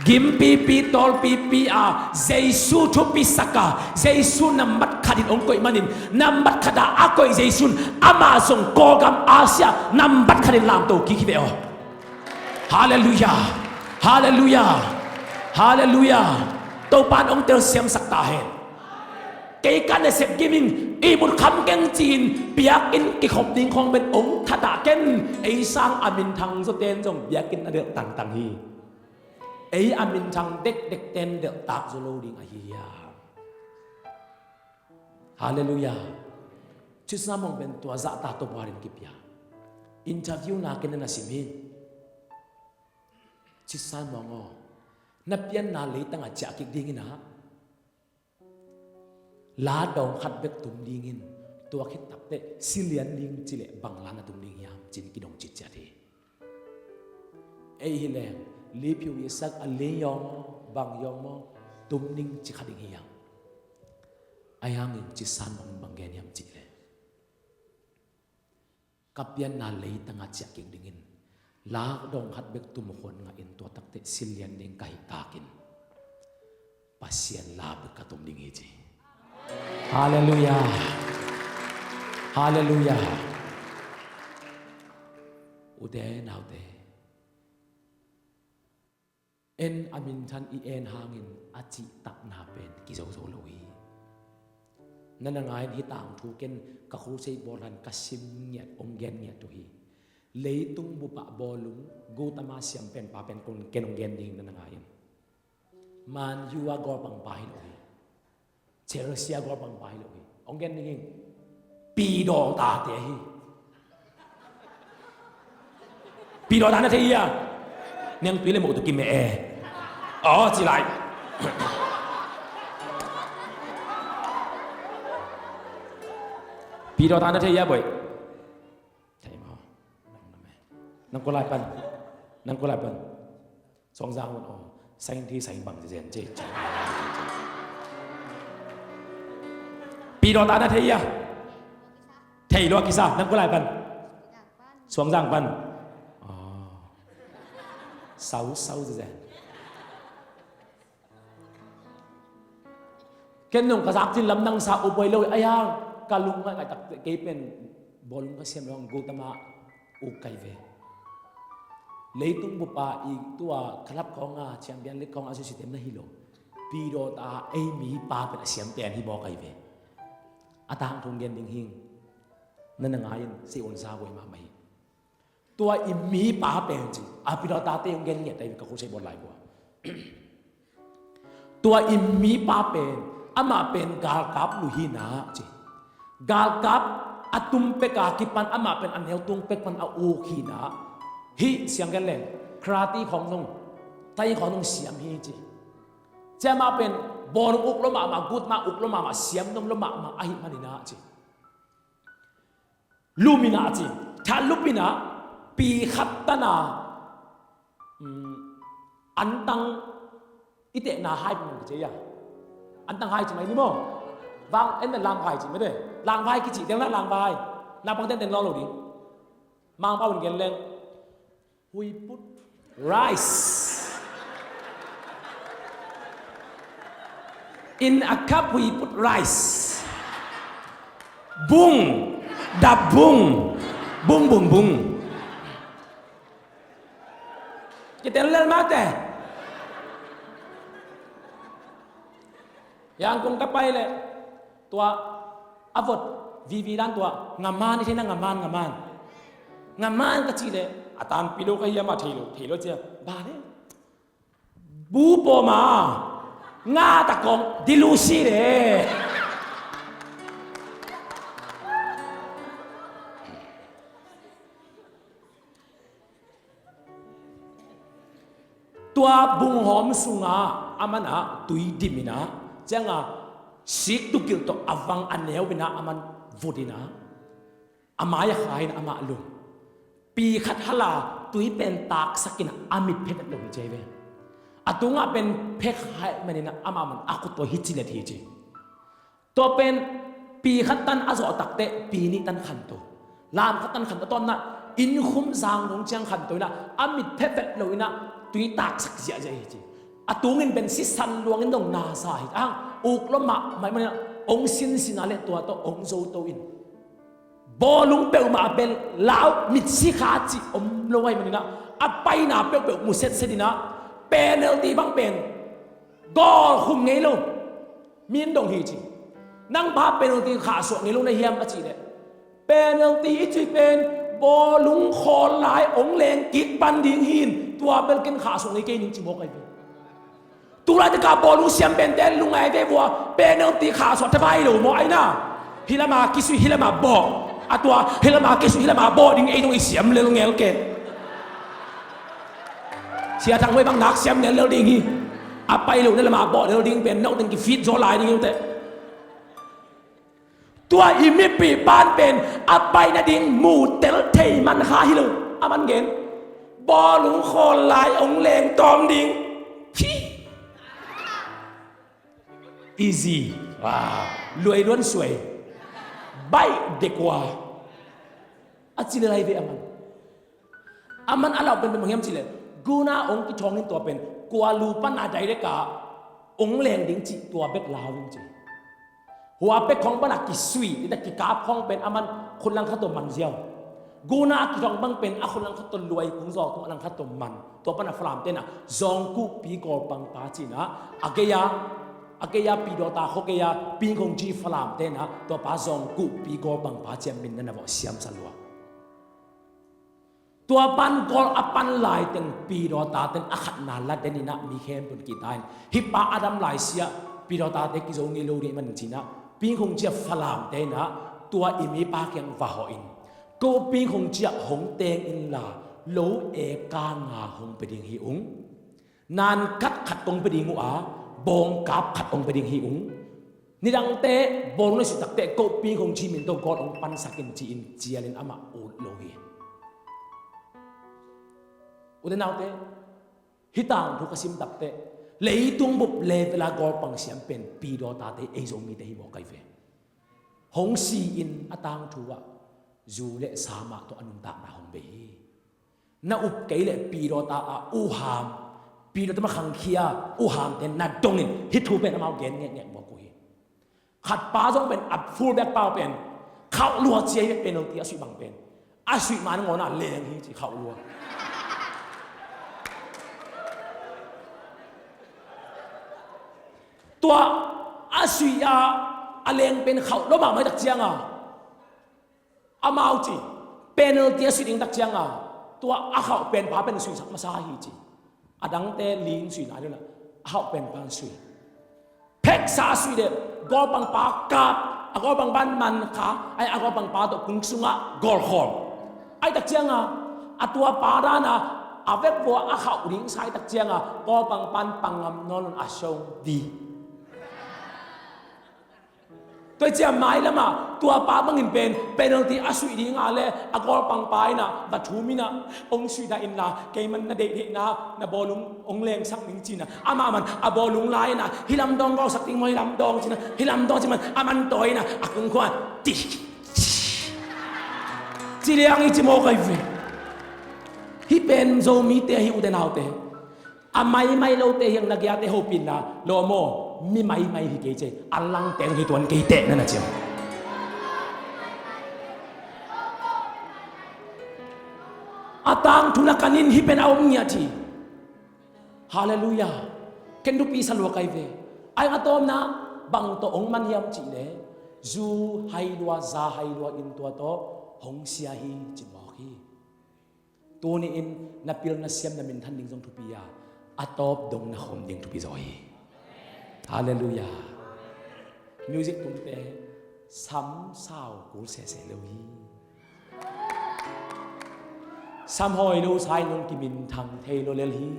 Gimpipi tawlpipi a Jesu thupisak a, Jesu nambat khatin hong koih manin, nambat khat a a koih Jesu in amah zong Kawlgam Asia nambat khatin lamto kik hi ve aw. Halleluiah. Halleluiah. Halleluiah. Topan hong telsiamsak ta hen. Kei ka nasep gim ing, ihmut kham keng ci-in biakinn kikhop ding khawng pen hong thatah ken. Ei sang a minthang zawten zong biakinn a delh tangtang hi. Ei a minthang dekdekten delhtak zaw lo ding ahi hiam? Halleluiah. Cisan Mawng pen tua zahta Topa in kipia. Interview na ken na na sim hi. Cisan Mawng aw, na pianna leitang a ciah kik dingin ah, la dawng khat bek tum dingin, tua khit takteh si lian ding ci leh bang la na tum ding hiam ci-in kidong citciat hi. Ei hi leng, liphiu i sak a li yawng maw, bang yawng maw, tum ding ci kha ding hi hang. Ahi hangin Cisan Mawng in bang gen hiam cih leh, ka pianna leitang a ciah kik dingin, la dawng khat bek tum khuan ngahin tua takteh si lian ding ka hih takin, Pasian la bek ka tum ding hi ci. Halleluiah. Halleluiah. Ute naute, en a minthan i en hangin a cihtakna pen kizozo lo hi. Na na ngai-in hih tangthu ken ka crusade bawl han ka sim ngiat, hong gen ngiat uh hi. Leitung bupah bawlung Gautama siam penpa pen kong, ken hong gen ding na na ngai-in. Man U a goal pangpa hi lo hi. Chelsea a goal pangpa hi lo hi. Hong gen ding hi. Pidawng tate hi. Pidawng ta na thei hia? Niangtui le moh tu kimeh e. Aw, ci lai. Pidawng ta na thei hia, boih? Thei maw? Nang kua lai pan? Nang kua lai pan? Suangzang un aw. Sain thi sain bang zen ci. Pidawng ta na thei hia? Thei lo a kisa. Nang kua lai pan? Suangzang pan. Aw. Sau sau zen. Ken nong ka zak cin lam nang sa up huai lo, ai hang ka lung ngaih ngaih tak kei pen bawlung ka siam lo hang Gautama uk kai ve. Leitung bupa i tua club khawng a Champion League khawng a sui sitem na hi lo. Pidawng ta ei mipa pen a siam pen hi maw kai ve. A tangthu hong gen ding hing. Na na ngai-in sei un sa huai mahmah hi. Tua i mipa pen ci, a Pidawng tate hong gen ngiat ahi ka crusade bawl lai kua. Tua i mipa pen, amah pen galkap lu hi na ci. Galkap a tum pek a kipan amah pen a neu tung pek pan a uk hi na. Hih siang gen leng, karate khawng zong, tai khawng zong siam hi ci. Cia amah pen bawlung uk lo mahmah, gutna uk lo mahmah, siam nuam lo mahmah ahih manin a ci. Lum in a ci, that lup in a, pi khat tan a, um, antang i tehna hai pi man kici a. Antang hai ci mai ni maw? Vang en man langvai ci mai de. Langvai kici, teng na langvai. Na pang ten ten lo lo ding. Mangpau in gen leng. We put rice. In a cup we put rice. Bung, dap bung, bung, bung, bung. Kitel lel mate. Yang kung ka pai le. Tua a vot vivi dan tua ngaman i theina ngaman, ngaman. Ngaman ka cih leh a tanpi lo ka hiam a thei lo, thei lo cia. Ba le bu pawma nga takong dilusi le. Tua bunghawm sunga a mana tui diminah cianga sik tukilh tawh a vang a neu inah a man vut inah a mai a kha inah amah lum pi khat hala tui pen taksak inah a mit phevet lo hi cei ve. A tungah pen phek hai maninah amah man a khut tawh hi ci let hi ci. Tua pen pi khat tan a zawh takte pi nih tan khanto, lam khat tan khanto, tawmna inn khum zang dong ciang khanto inah a mit phevet lo inah tui taksak ziahziah hi ci. A tungin pen sisan luangin dong nasa hi ang uk lo mahmah inah ong sinsina le tua tawh ong zoto in bawlung peuhmah a pen lau mitsi kha cih om lo ahi maninah a paina peuhpeuh mu setset inah penalty bang pen goal khum ngei lo. Min dong hi ci. Nang pa penalty khahsuah ngei lo na hiam a cih leh penalty i cih pen bawlung khawl lai ong leng kik pan ding hin tua bel ken khahsuah ngei kei ning ci mawk ahi ve. Tulai taka bawlung siam pente lungai ve vua penalty khahsuah thabai lo maw aina. Hilama kisui hilama bawh a tua hilama kisui hilama bawh ding ei dong i siam lel ngel ke. Sia thang huai bang nak siam lel lel ding hi. A pai lo na lama bawh lel ding pen nau teng ki fit zaw lai ding hi teh. Tua i mipi pan pen a pai nading mu tel thei man kha hi lo a man gen. Bawlung khawl lai ong leng tawm ding. Hi. Easy. Wow. Luai luan suai. Baih dekua. A ci le lai ve a man. A man a lau pen pen bang hiam cih leh guna ong kithawngin tua pen kua lu pan a direct a ong leng ding cih tua bek lau in ci. Hua pek khawng pan a kisui ita kikap khawng pen a man khut lang khat tua man ziau. Guna a kithawng bang pen a khut lang khat tua luai kung zawk tung a lang khat tua man tua pan a Falam tena zawngkuhpi kawlpangpa cina a gei a A kei a Pidawta khua kei a Pingkhongci Falam tenah tua pa zong kuhpi gawlpangpa ciamin na na vawh siamsa lua. Tua pan gawl a pan laiteng Pidawta ten a khatna la deninah mi khempeuh kihta in hih pa a dam laisiah Pidawta te kizo ngei lo dih man cinah Pingkhongci a Falam tenah tua i mipa kiang va hawh in ko Pingkhongci ah hong teng inla lo eka nga hong pia ding hi ung. Nan kat khat kong pia ding uh a, bawngkap khat kong pia ding hi ung. Nidangte bawlung na suih takte ko Pingkhongci min tawh gawl hong pansak in ci-in cialin amah ut lo hi. U te nau te, hih tangthu ka sim takte leitung bup level a gawlpang siam pen Pidawta te ei Zomite hi mawk ahi ve. Hong si-in a tangthu ah zu le sa mah tawh a nuntakna hong bei hi. Na up kei leh Pidawta ah uham, Pidawta ma khangkhia uhamte na dongin hih thu pen amau gen ngekngek mawk uh hi. Khatpa zong pen a fullback pa uh pen khauh lua cia hi, penalty a suih bang pen a suih man ngawna leng hi ci khauh lua. Tua a suih a a leng pen khauh lo mahmah hi tak cianga amau ci, penalty a suih ding tak cianga tua a khauh penpa pen suihsak masa hi ci. A dangte ling suih nai dona a khauh penpa sui. Pheksa a sui deh, gawlpangpa kap, a gawlpangpa man kha ai, a gawlpangpa tawh kung sungah gawlkhawm. Ai tak cianga a tua pa dana a vekvua a khauh ding sai tak cianga gawlpangpan pangam nawn a song di. Tua cia mailamah tua pa bangin pen penalty a suih dinga le a gawlpangpa inah va thum inah hong suihna inla keiman na deihdeihna na bawlung hong lengsak ning cinah amah man a bawlung lai inah hih lam dawng gawlsak ding maw, hih lam dawng cinah hih lam dawng ci man a man tawi inah a kungkhua ti ci liang i ci mawk ahi ve. Hih pen Zomite hi, ute naute. A maimai lote hiang na giate hopihna lawm aw, mi maimai hi kei ce, a langte zong hi tuan kei teh na na ciam. A tangthu na kanin hih pen a om ngiat hi. Halleluiah. Ken thupi sa lua kai ve. Ai a tawpna bang tawh hong man hiam cih le zu hai lua za hai lua in tua tawh hong sia hi ci mawk hi. Tuni-in na pil na siam na minthan ding zong thupi a, a tawp dong na khom ding thupi zaw hi. Halleluiah. Music tumte sam sau kul sese lo hi. Sam hawi lo sai nong kiminthang thei lo lel hi.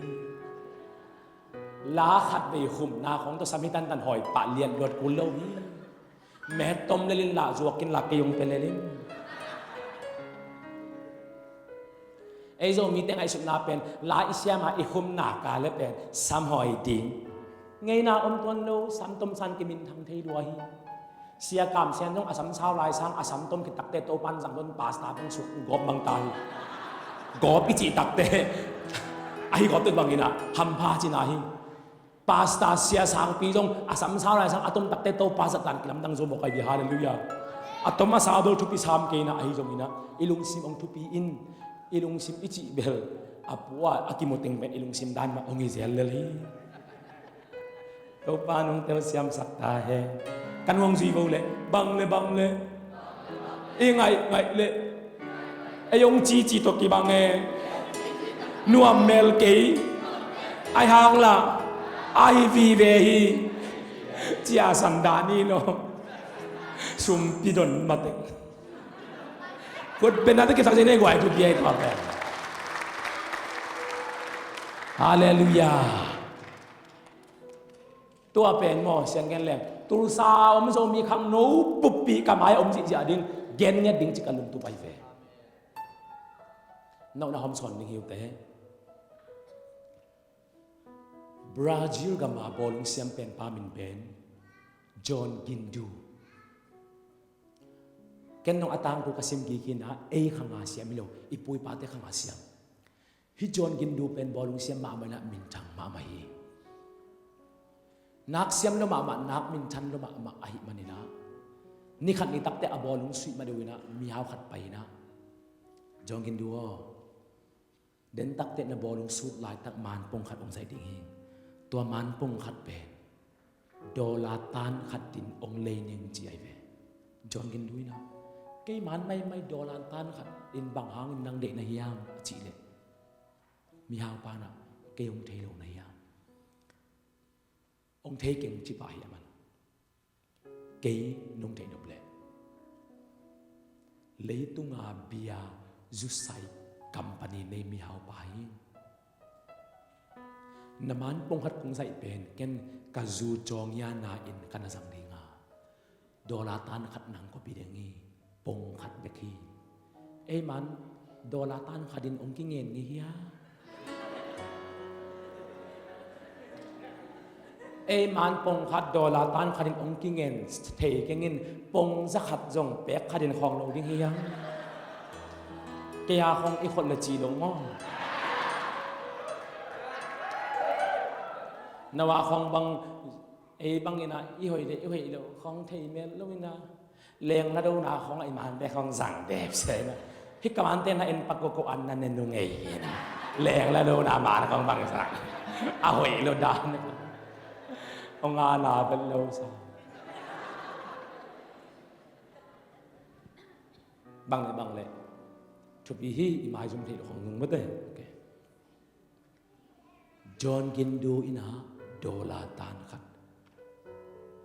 La khat vei khumna khong tawh sam hi tantan hawi pah lian luat kul lo hi. Met tom lelin lah zuakin lah kei hong pia lelin. Ei Zomite ngaihsutna pen la i siama i khumna ka le pen sam hawi ding. Ngeina om tuan lo, sam tom san kiminthang thei lua hi. Sia Kam Sian zong a sam sau lai sang a sam tom khit takte Topan zang don pasta bang suk gawp bang ta hi. Gawp i cih takte ahi gawp tet bangin ah hampha cina hi. Pastor sia sangpi zong a sam sau lai sang a tom takte Topa zat dan kilamdang zo mawk ahi ve. Halleluiah. A tom a sau bel thupi sam kei na ahi zongin ah i lungsim hong thupi in, i lungsim i cih bel a pu a a kimu teng pen i lungsim dan mah hong hi zel lel hi. Topa nong telsiamsak ta hen. Kan hong zui vo le bang le bang le i ngaih ngaih le ei hong cici tawh kibang e. Nuam mel kei. Ai hang la ahi vive hi. Cia san dah ni lo. Sumpi don mateng. Kut bena te kisak zene guai tu biai tua pen. Halleluiah. Tua pen maw siang gen leng Tulsa om Zomi khangno buppi ka mai om zihziah ding gen ngiat ding ci ka lungtup ahi ve. Nau na hom sawn ding hi uh te. Brazil gama bawlung siam penpa min pen John Gindu. Ken nong a tangku ka sim kik hi na ei khanga siam hi lo, i puipate khanga siam. Hih John Gindu pen bawlung siam mahmah inah minthang mahmah hi. Nak siam lo mahmah, nak minthan lo mahmah ahih maninah ni khat ni takte a bawlung suih mah deuh inah mihau khat pai inah John Gindu aw, den takte na bawlung sut laitak manpong khat hong zaih ding hi. Tua manpong khat pen Dollar tan khat in hong lei ning ci ahi ve. John Gindu in ah, keiman maimai dollar tan khat in bang hangin nang deih na hiam a cih leh, mihaupa in ah, kei hong thei lo na hiam? Hong thei keng ci pah hi a man. Kei nong theih nop leh leitunga bia zusai company nei mihaupa hi. Na man pongkhat kong zaih pen ken ka zu cawngiana in ka na zang dinga, dollar tan khat nang kong pia ding hi. Pongkhat bek hi. Ei man dollar tan khat in hong kingen ngei hia? Ei man pongkhat dollar tan khat in hong kingen thei keng in, pong za khat zong pek khat in khawng lo ding hi hiam? Kei a khawng i khot le ci lo maw? Na wa khawng bang, ei bang in ah i hoih le i hoih lo khawng thei mel lo in ah, leng la dona khawng a i man bek khawng zang dep se na. Hih ka mante na en pak ko ko an na ne nu ngei hi na. Leng la dona man khawng bang zang. A hoih lo dan. Hong a na bel lo sa. Bang le bang le. Thupi hi, i maizum theih lo khawng nung mate. Okay. John Gindu in ah dollar tan khat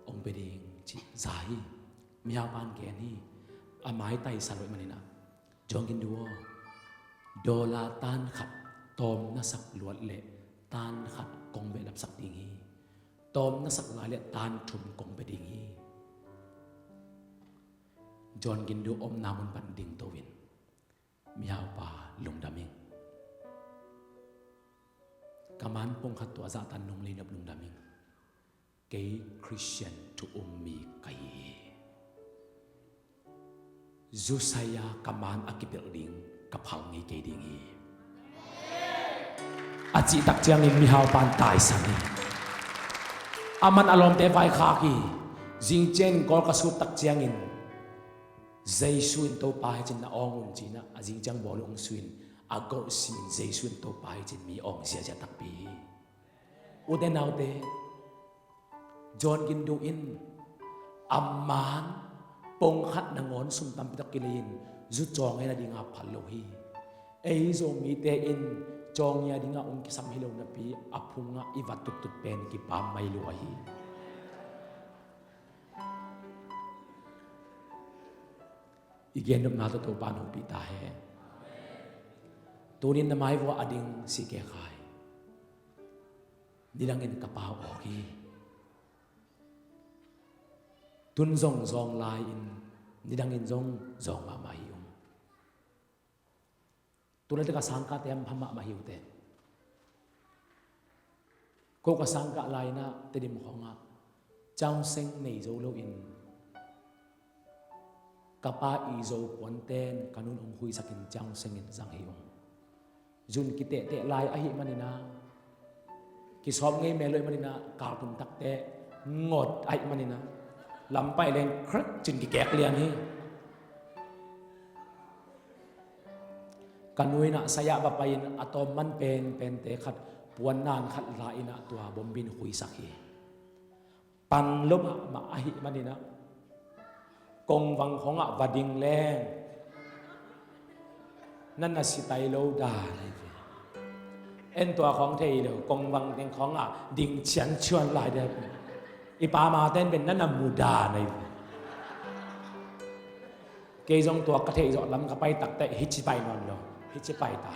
hong pia ding ci za hi. Mihaupa in gen hi. A maitai sa lo ahih manin ah, John Gindu aw, dollar tan khat tawm na sak luat leh tan khat kong behlap sak ding hi. Tawm na sak lai leh tan thum kong pia ding hi. John Gindu omna mun pan dingto in, mihaupa, lungdam ing. Ka man pongkhat tua zahtan nong lei nop, lungdam ing. Kei Khristian thu um mi ka hi hi. Zusai-a ka man a kipelh ding ka phal ngei kei ding hi, a cih tak ciangin mihaupa in taisan hi. A man a lawmte vaikhak hi. Zing ciangin kawl ka sut tak ciangin, Jesu in Topa hi ci-in na awng un ci-in ah, a zing ciang bawl hong sui-in, a golh simin Jesu in Topa hi ci-in mi awng ziazia takpi hi. Ute naute, John Gindu in a man pongkhat nangawn sum tampi tak kilei-in zu cawngiana dinga phal lo hi. Ei Zomite in cawngia dinga hong kisam hi lo napi a phungah i va tuttut pen kipam mai lua hi. I gen nopna tawh Topa in hopih ta hen. Tunin na mai vuah a ding C K Khai, nidangin ka pau awk hi. Tun zong zawng lai-in, nidangin zong zawng mahmah hi ung. Tun a tek a sangkahte hampha mahmah hi uh teh. Ko ka sangkah lai-in ah Tedim khawngah ciangseng nei zo loin ka pa i zo puanten ka nu'n hong khuisakin ciangsengin zang hi ung. Zun kitehteh lai ahih manin ah, kisawp ngei mel lo ahih manin ah, kaltum takteh ngot ahih manin ah, lampai leng khrek cin kikek lian hi. Ka nu in ah sai-ah va pai-in a tawm man penpente khat puannan khat la-in ah tua bombin khuisak hi. Pan lo mahmah ahih manin ah, kongvang khawngah va ding leng na na sitai lo dan ahi ve. En tua khawng thei lo, kongvang teng khawngah ding ciancuan lai dek. I pammaten pen na na mu dan ahi ve. Kei zong tua ka theih zawh lam ka pai takteh hici pai nawn lo, hici pai ta.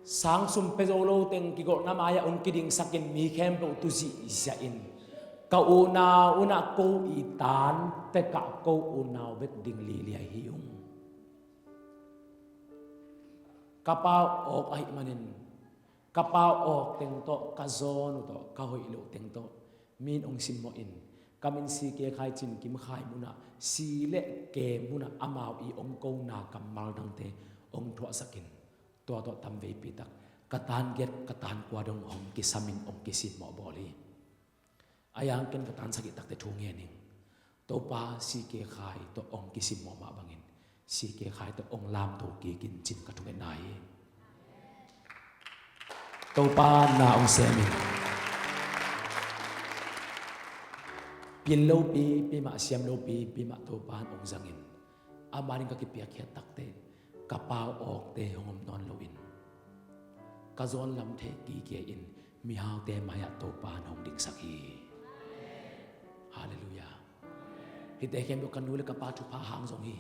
Sang sum pia zo lo teng kigolhna mai-ah hong kidingsakin mi khempeuh tu zihziah in, ka unau un ah ko i tan tekah ko unau bek ding liailiai hi ung. Ka pau awk ahih manin, ka pau awk teng tawh, ka zawn uh tawh, ka hoih loh teng tawh mi in hong simmawh in, ka min C K Khai Cin Kim Khai munah, si le ke munah amau i hong kona kammal dangte hong thuahsakin, tua tawh tamveipi tak ka tan giat, ka tan kua dong hong kisamin hong kisimmawh bawl hi. A yang ken ka tan sagih takteh thu ngen ing. Topa C K Khai tawh hong kisimmawh mah bangin C K Khai tawh hong lamto kikin cin ka thungetna hi. Topa na hong sem in. Pil lopi, pi mah siam lopi, pi mah Topa hong zangin. Amah ding ka kipiakkhiat takteh ka pau awkte hong om nawn loin, ka zawn lam thei kike in mihaute mai-ah Topa hong dingsak hi. Halleluiah. Hihte khempeuh ka nu le ka pa thupha hang zong hi.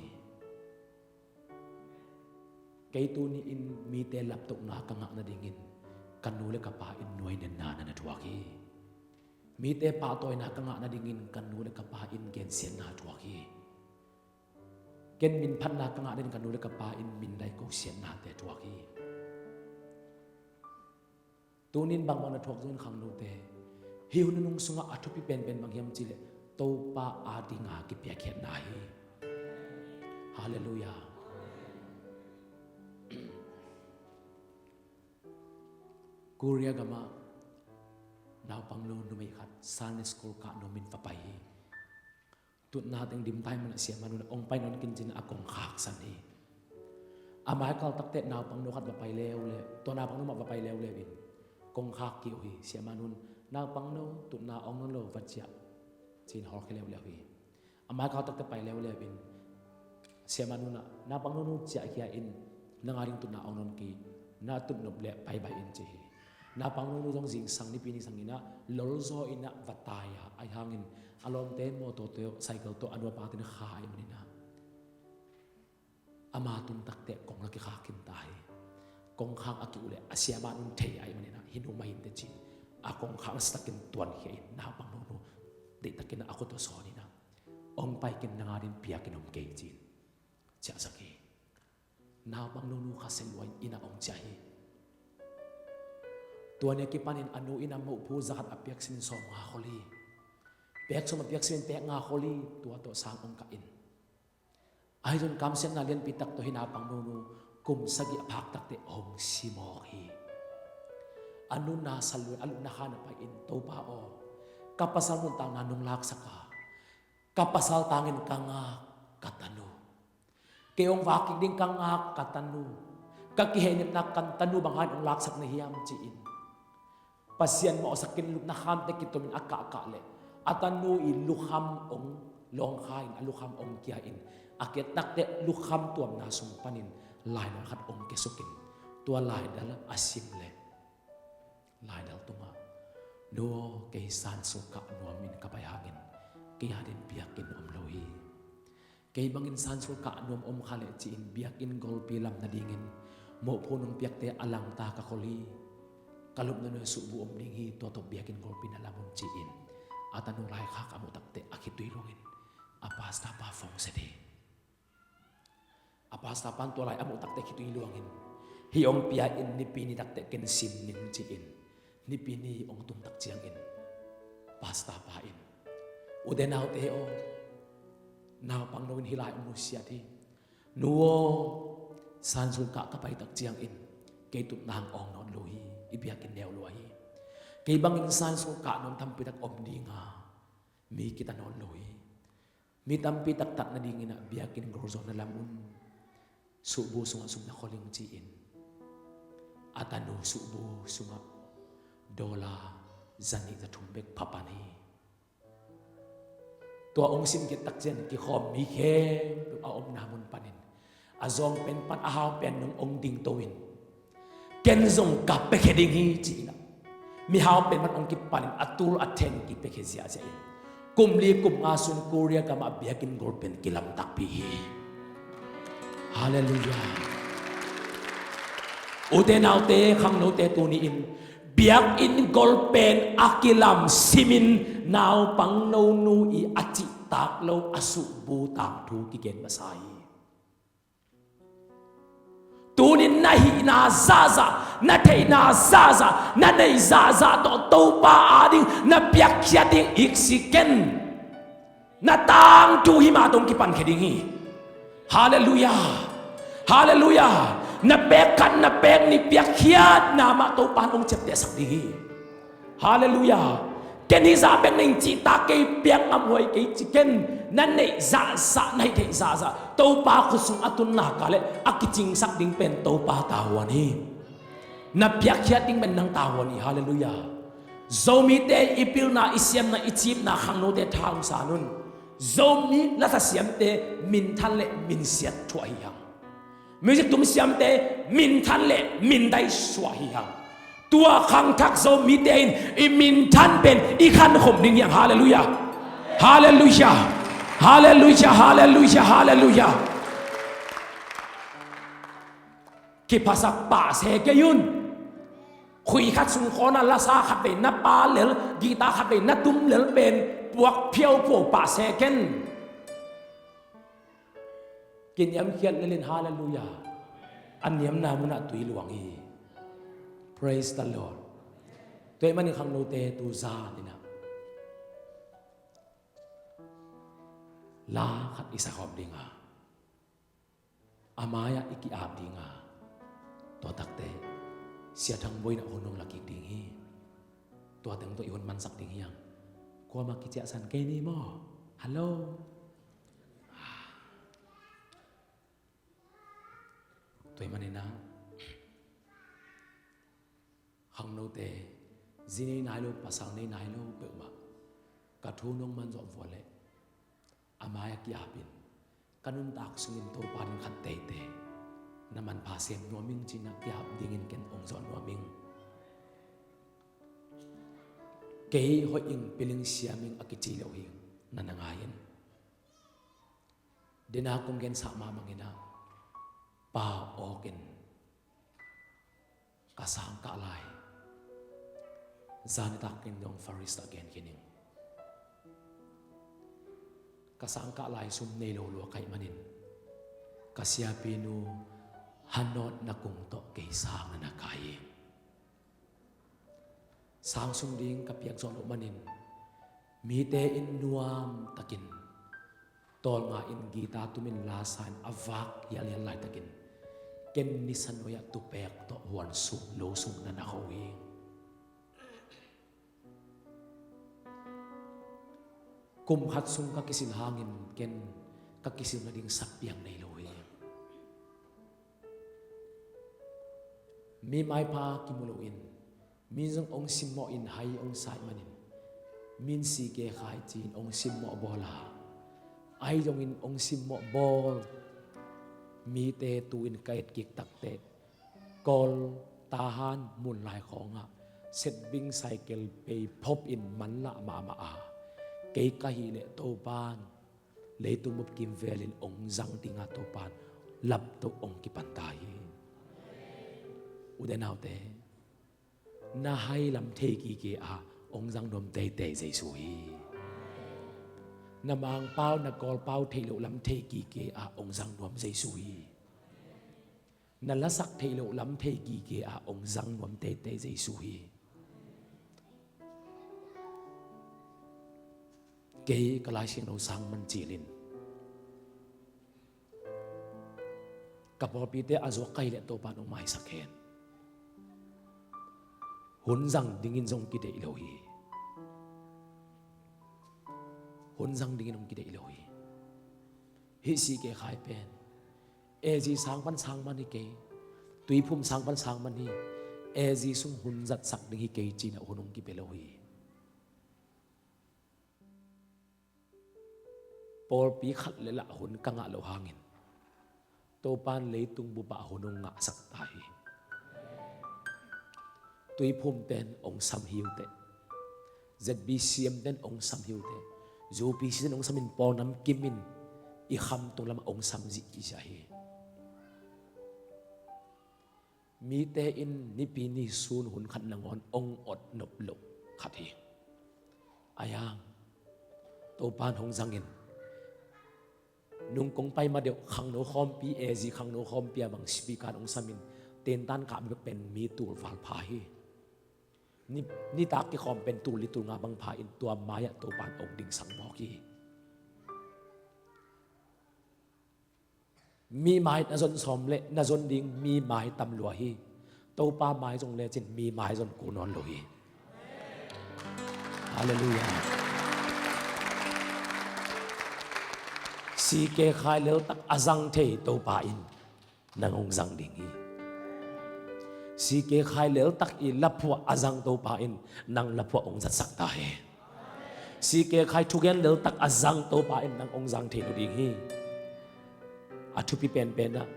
Kei tuni-in mite laptohna ka ngah nadingin ka nu le ka pa in nuainenna na na thuak hi. Mite pahtawina ka ngah nadingin ka nu le ka pa in gensiatna thuak hi. Ken minphatna ka ngah nadingin ka nu le ka pa in mindai kosiatnate thuak hi. Tunin bangbang na thuak zongin khangnote, hih hun nunung sungah a thupi penpen bang hiam cihleh Topa adinga kipiakkhiatna hi. Halleluiah. Korea gamah naupangno numei khat Sunday school kah nuamin va pai hi. Tutna teng dimta ahih manin siamah nu in hong pai nawn kin ci-in a kongkhak san hi. A mai kal takteh naupangno khat va pai leuleu, tua naupangno mah va pai leuleu in kongkhak kik uh hi. Siamah nu in, "Naupangno, tutna hong nawn lo, va ciah," ci-in hawlkhia leuleu hi. A mai kal takteh pai leuleu in siamah nu in, "Naupangno nu ciahkhia in, nang ading tutna hong nawn kei, na tut nop leh pai baih in," ci hi. Naupangno nu zong zingsang nipi ni sangin ah lolzaw in ah va tai a, ahih hangin a lawmte mawtaw tawh, cycle tawh a nu a pate in kha ahih manin ah ama tun takteh kong la kikhak khin ta hi. Kongkhak a ki-uh leh a siamah nu in thei ahih manin ah, "Hih nu mah hi inteh," ci-in a kongkhak nasatakin tuankhia in naupangno nu deihtakin ah a khut tawh sawn in ah, "Hong pai kin, nang ading biakinn om kei," ci-in ciahsak hi. Naupangno nu khasia lua in inn ah hong ciah hi. Tua ni a kipanin a nu in a mopu zakhat a piak simin sawmnga khol hi. Pek sawm a piak simin pek nga khol hi. Tua tawh sang hong kah in, ahi zong kamsiatna lianpi tak tawh hih naupangno nu kum sagih a phak takteh hong si mawk hi. A nu na sa lua in a lupna khan ah pai in, "Topa aw, ka pasal nuntakna nong laksak a, ka pasal tangin ka ngak ka tanu, kei hong vak kik ding ka ngak ka tanu, ka kihehnepna ka tanu bang hangin hong laksak na hiam?" ci-in Pasian mawhsak in lupna khamte kitomin a kahkah leh a tanu i lukham hong lawngkha in, a lukham hong kia in, a ki-et takteh lukham tuamna sung panin laidal khat hong kiasuk in, tua laidal a sim leh laidal tungah, "Nu aw, kei Sunday school kah nuamin ka pai hangin kei ading biakinn om lo hi. Kei bangin Sunday school kah nuam om kha leh," ci-in, "biakinn golpi lam nadingin mopu nong piakte a langta ka khol hi. Ka lupna nuai-ah suhbu om ding hi, tua tawh biakinn golpi na lam un," ci-in a tanu laikhak a muh takteh a khitui luangin a pastor pa phone set hi. A pastor pan tua lai a muh takteh khitui luangin, "Hih hong pia in, nipi ni takteh ken sim ning," ci-in nipi ni hong tung tak ciangin pastor pa in, "Ute naute aw, naupangno in hih lai hong nusiat hi. Nu aw, Sunday school kah ka pai tak ciangin kei tutna hong awng nawn lo hi. I biakinn neu lua hi. Kei bangin Sunday school kah nuam tampi tak om ding a, mi kita nawn lo hi. Mi tampi tak tat nadingin ah biakinn golzaw na lam un. Suhbu sungah sum na khol ing," ci-in a tanu suhbu sungah dollar zanih zathum bek pha pan hi. Tua hong sim khit tak ciang kikhawm mi khempeuh a omna mun panin a zawng pen pan a hau pen nong hong dingto in, "Ken zong ka piakhia ding hi," ci-in ah mihau pen pan hong kipanin a tul a then kipiakhia ziahziah in, kum li kum nga sung Korea gamah biakinn golpi pen kilam takpi hi. Halleluiah. Ute naute, khangnote, tuni-in biakinn golpi pen a kilam simin naupangno nu i a cihtak lo a suhbu tangthu kigen masa hi. Tunin na hihna zahzah, na theihna zahzah, na neih zahzah tawh Topa ading na piakkhiat ding iksik ken. Na tangthu hih mah tawh hong kipankhia ding hi. Halleluiah. Halleluiah. Na pek khat, na pek nih piakkhiatna mah Topa in hong ciaptehsak ding hi. Halleluiah. Ken hih zah bek na ing cih tak kei, piak ngamhuai kei ci ken. Na neih zahzah, na hih theih zahzah, Topa khut sung a tun nak leh a kicingsak ding pen Topa tavuan hi. Na piakkhiat ding pen nang tavuan hi. Halleluiah. Zomite i pilna, i siamna, i cipna khangnote tha hong san un. Zomi lasa siamte minthan le minsiat thuah hi hang. Music tum siamte minthan le mindai suah hi hang. Tua khangthak Zomite in i minthan pen i khankhum ding hi hang. Halleluiah. Halleluiah. Halleluiah. Halleluiah. Halleluiah. Kiphasak pah se kei un. Khui khat sung khawng ah lasa khat vei na pal lel, guitar khat vei na tum lel pen puak phiauphiau pah se ken. Kiniamkhiat lel in, halleluiah. A niamna munah tui luang hi. Praise the Lord. Tua ahih manin khangnote tu zan in ah la khat i sakhawm ding a, a mai-ah i ki-ap ding a, tua takte Sia Thang Boi in ah hun hong la kik ding hi. Tua teng tawh i hun mansak ding hi hang. Kuamah kiciahsan kei ni maw? Hallo. Tua ahih manin ah khangnote, zi nei nai lo, pasal nei nai lo peuhmah, ka thu nong man zawh vua leh a mai-ah ki-ap in, ka nuntak sungin Topa ding khat teitei na manpha sem nuam ing ci-in ah ki-ap dingin ken hong zawh nuam ing. Kei hoih ing, pil ing, siam ing a kici lo hi. Na na ngai in. Dena kong gensa mahmah in ah, pau awk in ka sang kah lai, zan nitak in dong Faris ah gen khin ing. Ka sang kah lai sum nei lo lua ka hih manin ka siapinu Hanot na kung tawh kei sang na na kai hi. Sang sum ding ka piak zawh loh manin mite in nuam takin tawlnga in guitar tumin lasa in a vak hialhial laitakin ken nisa nuai-ah tupek tawh huan suk lo suk na na ho hi. Kum khat sung ka kisil hangin ken ka kisil nading satpiang nei lo hi. Mi maipha kimu loin, mi zong hong simmawh in hai hong sa ahih manin, min si ke khai ci-in hong simmawh bawl a, ahi zongin hong simmawh bawl mite tu-in ka etkik takteh, Kawl, Tahan, Munlai khawngah setbing cycle pei phop in manlah mahmah a, kei ka hih leh Topan leitung bup kimvelin hong zang dinga Topan laptoh hong kipan ta hi. Ute naute, na hai lam thei kike a hong zang nuam teitei Jesu hi. Na Mangpau, na Kawlpau theih loh lam thei kike a hong zang nuam Jesu hi. Na lasak theih loh lam thei kike a hong zang nuam teitei Jesu hi. Kei ka Lai Siangtho sang man cilin ka pawlpite a zuak ka hih leh Topan hong maisak hen. Hun zang dingin zong kideih lo hi. Hun zang dingin hong kideih lo hi. Hih si ke khai pen A G sang pan sang man hi kei, Tuiphum sang pan sang man hi. A G sung hun zatsak ding hi kei ci-in ah hun hong kipia lo hi. Pawlpi khat le lah hun ka ngah loh hangin Topan leitung bupah hun hong ngahsak ta hi. Tuiphum ten hong sam hi uh teh, Z B C M ten hong sam hi uh teh, U P C ten hong samin pawl namkimin i khamtung lamah hong sam zihziah hi. Mite in Nipi ni sun hun khat nangawn hong ot nop loh khat hi. Ahi hang Topan hong zangin nung kong pai ma deuh khangno khawmpi, A G khangno khawmpi ah bang speaker hong samin tentan kah bek pen mi tul val pha hi. Ni, nitak kikhawm pen tul li tul nga bang pha in tua mai-ah Topan hong dingsak mawk hi. Mi mai na zon sawm leh na zon ding mi mai tam lua hi. Topa mai zong lecin mi mai zon kul nawn lo hi. Halleluiah. Sike khai leltak a zang thei Topa in nang hong zang ding hi. Sike khai leltak i laphuah a zang Topa in nang laphuah hong zatsak ta hi. Sike khai thugen leltak a zang Topa in nang hong zang thei lo ding hi. A thupi penpen ah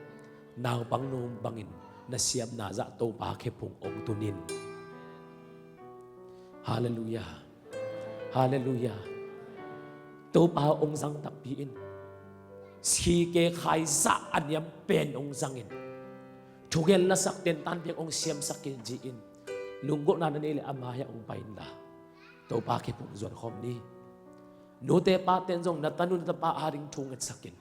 naupang nung bangin na siamna zah Topa khephung hong tun in. Halleluiah. Halleluiah. Topa hong zang takpi in sike khai zah a niam pen hong zangin thugen lasak ten tan piak hong siamsak in ci-in lunggulhna na nei le a mai-ah hong pai inla Topa khephung zuan khawm ni. Nute pate in zong na tanu na tapa ading thu ngetsak in.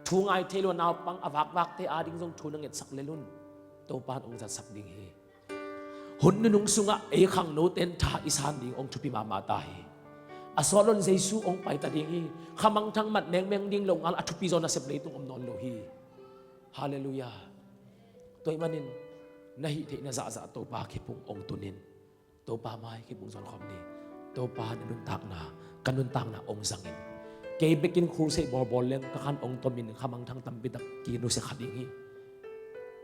Thu ngai thei lo naupang a vakvakte ading zong thu na ngetsak lel un. Topa in hong zatsak ding hi. Hun nunung sungah ei khangnote in tha i san ding hong thupi mahmah ta hi. A sawt loin Jesu hong pai ta ding hi. Khamangthang mat mengmeng ding lo ngal a thupi zaw nasep leitung om nawn lo hi. Halleluiah. Tua ahih manin na hih theihna zahzah Topa khephung hong tun in. Topa mai khephung zuan khawm ni. Topa na nuntakna, ka nuntakna hong zangin. Kei bekin crusade bawlbawl leng ka khan hong tomin khamangthang tampi tak kinusia kha ding hi.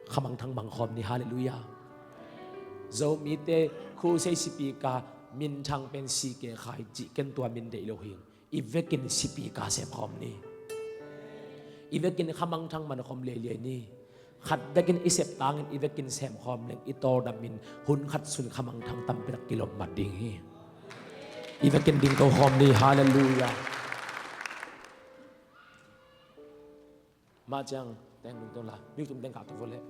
Khamangthang mang khawm ni. Halleluiah. Zomite crusade sipika minthang pen sike khai cih ken tua min deih lo hi. I vekin sipika sem khawm ni. I vekin khamangthang man khawm leiliai ni. Khat vekin i sep tangin i vekin sem khawm leng i tawldam in hun khat sung khamangthang tampi tak kilawm mat ding hi. I vekin ding ko khawm ni. Halleluiah. Mah ciang teng lungtong la, mi tum teng kah tu vo leh.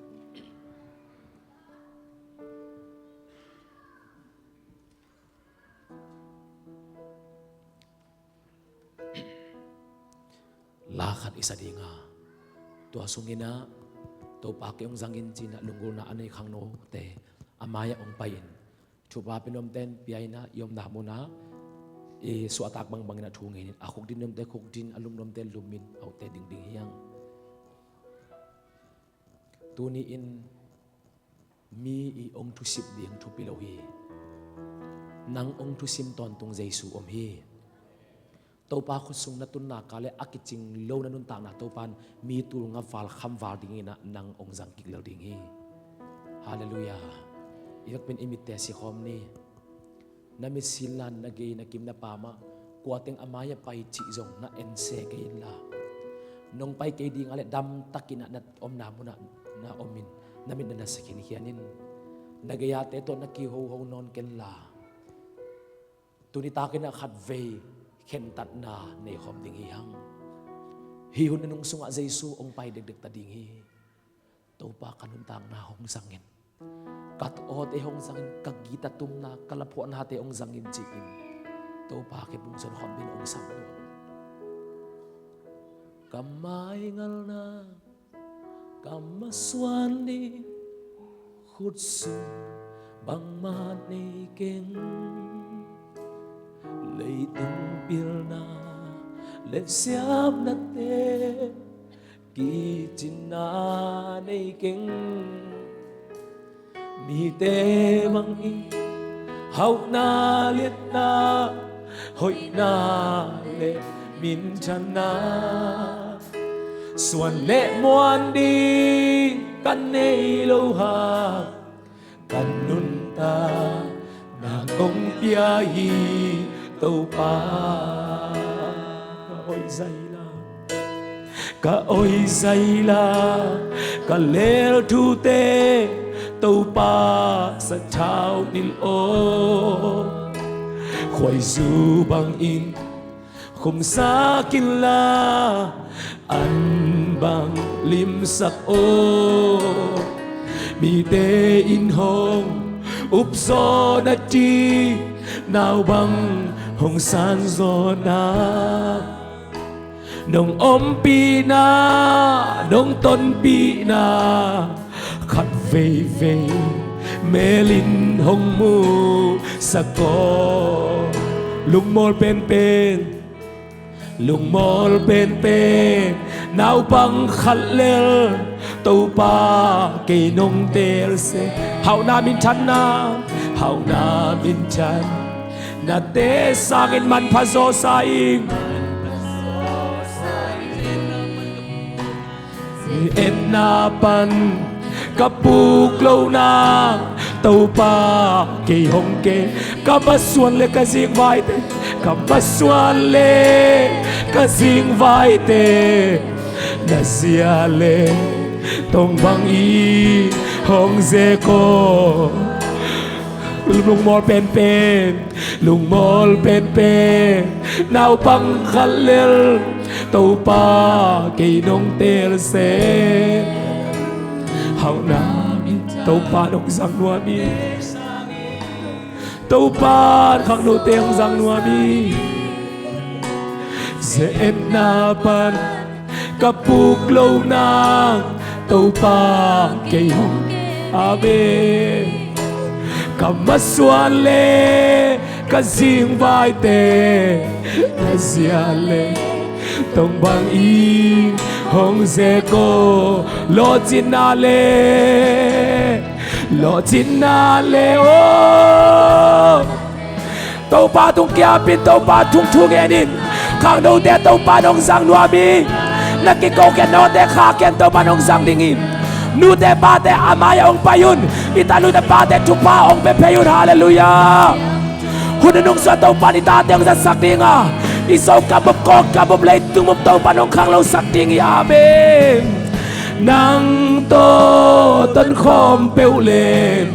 La khat i sa ding a, tua sungin ah Topa kei hong zangin ci-in ah lunggulhna a nei khangnote a mai-ah hong pai in. Thupha pia nuamte in pia in ah i omna munah i suahtak bangbangin ah thu ngenin, a khukdin nuamte khukdin, a lum nuamte lumin, a utte ding ding hi hang. Tuni-in mi i hong thusip ding thupi lo hi. Nang hong thusim tawntung Jesu om hi. Topa khutsung na tunna ka le a kicing lo na nuntakna Topa in mi tul nga val kham val dingin ah nang hong zang kik lel ding hi. Halleluiah. I vekpi in i mitte si khawm ni. Na mitsin la, na gei na kim na pam ah kua teng a mai-ah pai cih zong na en se kei inla, nong pai kei ding a le damtakin ah na omna munah na omin na mit na na sa khinkhian in. Na gei-ate tawh na kihoho nawn kenla, tuni takin ah khatvei khentatna nei khawm ding hi hang. Hih hun nunung sungah Jesu hong pai dekdek ta ding hi. Topa ka nuntakna hong zangin, ka awte hong zangin, ka gita tumna, ka laphuahnate hong zangin ci-in Topa khephung zuan khawm dingin hong sam. Ka maingalna, ka masuan ding khutsung bangmah nei keng. Leitung pilna le siamnate kicinna nei keng. Mite bangin hauhna, liatna, hoihna le minthanna, suan le muan ding ka nei lo hang, ka nuntakna kong pia hi Topa. Ka oi zaila, ka oi zaila, ka lel thute Topa sathau nilh aw. Khuaizu bangin khumsak inla, an bang limsak aw. Mite in hong upzaw na ci, nau bang hong sanzaw na, nong ompihna, nong tonpihna khat veivei mel in hong musak aw. Lungmawl penpen, lungmawl penpen, naupang khat lel Topa kei nong teel se. Hauhna, minthanna, hauhna, minthanna Nate sangin manpha zawsa ing. Etna pan ka puk lohna Topa kei hong ke. Ka masuan le ka zingvaite, ka masuan le ka zingvaite, na zia le tong bang i hong ze ko. Lungmual penpen, lungmual penpen, naupang khat lel Topa kei nong tel se. Hauhna Topa nong zang nuam hi. Topa khangnote hong zang nuam hi. Ze etna pan ka puk lohna Topa kei hong. Amen. Ka masuan le ka zingvaite, na zia le tong bang i hong ze ko. Lawhcinna le, lawhcinna le o. Topa tung kiapin, Topa tung thu ngenin. Khangnote Topa nong zang nuam hi. Na kiko khiat nawte kha khiat Topa nong zang ding hi. Nute pate a mai-ah hong pai un. I tanute pate thupha hong pia phei un. Halleluiah. Hun nunung sua Topa in i tate hong zatsak ding a, i Zo ka bup, Kawl ka bup, leitung bup Topa nong khanglosak ding hi. Amen. Nang tawh tonkhawm peuh leng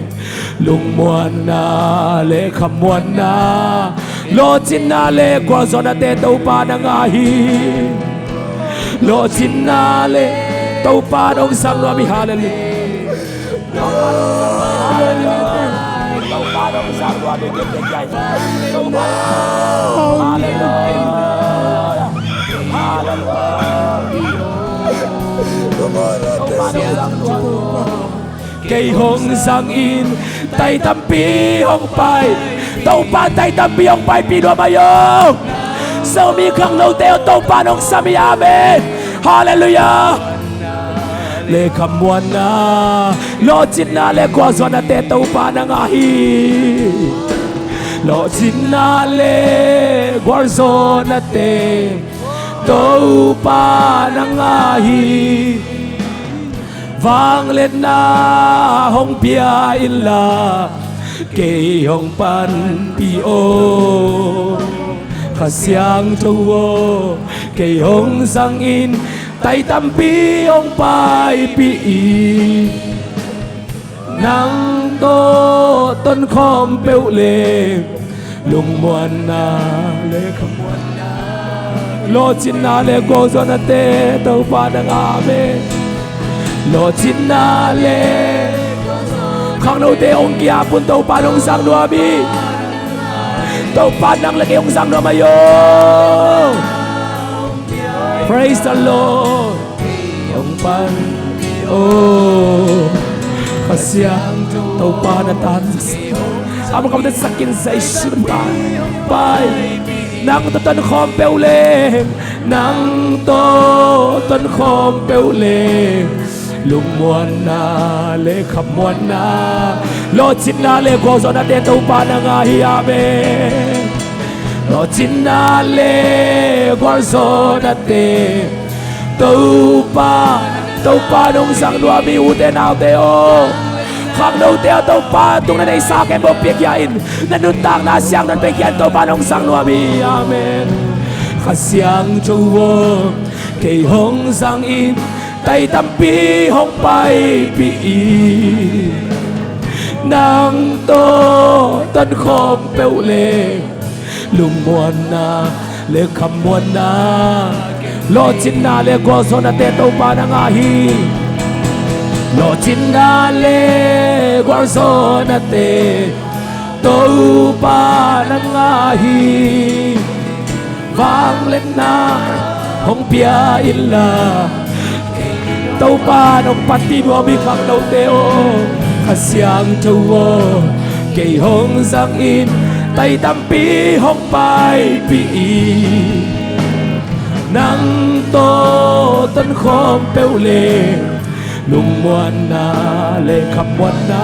lungmuanna le khamuanna, lawhcinna le gualzawhnate Topa na ngah hi. Lawhcinna le Topa nong zang nuam hi. Halleluiah. Topa nong zang nuam hi. Halleluiah. Halleluiah. Topa nong zang nuam hi. Kei hong zangin tai tampi hong pai. Topa tai tampi hong paipih nuam ahi o. Zomi khangnote aw, Topa nong sam hi. Amen. Halleluiah. Le khamuanna, lawhcinna le gualzawhnate Topa na ngah hi. Lawhcinna le gualzawhnate Topa na ngah hi. Vangliatna hong pia inla, kei hong panpih o. Kha Siangtho aw, kei hong zangin tai tampi hong paipih hi. Nang tawh tonkhawm peuh leng lungmuanna le khamuanna, lawhcinna le gualzawhnate Topa na ngah hi. Lawhcinna le khangnote hong kiap un, Topa nong zang nuam hi. Topa nang le kei hong zang nuam ahi o. Praise the Lord. Hong pan, oh, Kha Siangtho Topa na tan. Ama kamte sakin Jesu pan pai. Nang tawh tonkhawm peuh leng, nang tawh tonkhawm peuh leng, lungmuanna le khamuanna, lawhcinna le gualzawhnate Topa na ngah hi. Amen. Lawhcinna le gualzawhnate Topa, Topa nong zang nuam hi. Ute naute aw, khangnote aw, Topa tung na neihsa khempeuh piakhia in, na nuntakna siangthoin piakhia in, Topa nong zang nuam hi. Amen. Kha Siangtho aw, kei hong zangin tai tampi hong paipih hi. Nang tawh tonkhawm peuh leng, lungmuanna le khamuanna, lawhcinna le gualzawhnate Topa na ngah hi. Lawhcinna le gualzawhnate Topa na ngah hi. Vangliatna hong pia inla, Topa nong panpih nuam hi. Khangnote aw, Kha Siangtho aw, kei hong zangin tai tampi hong paipih hi. Nang tawh tonkhawm peuh leng, Lungmuanna le khamuanna,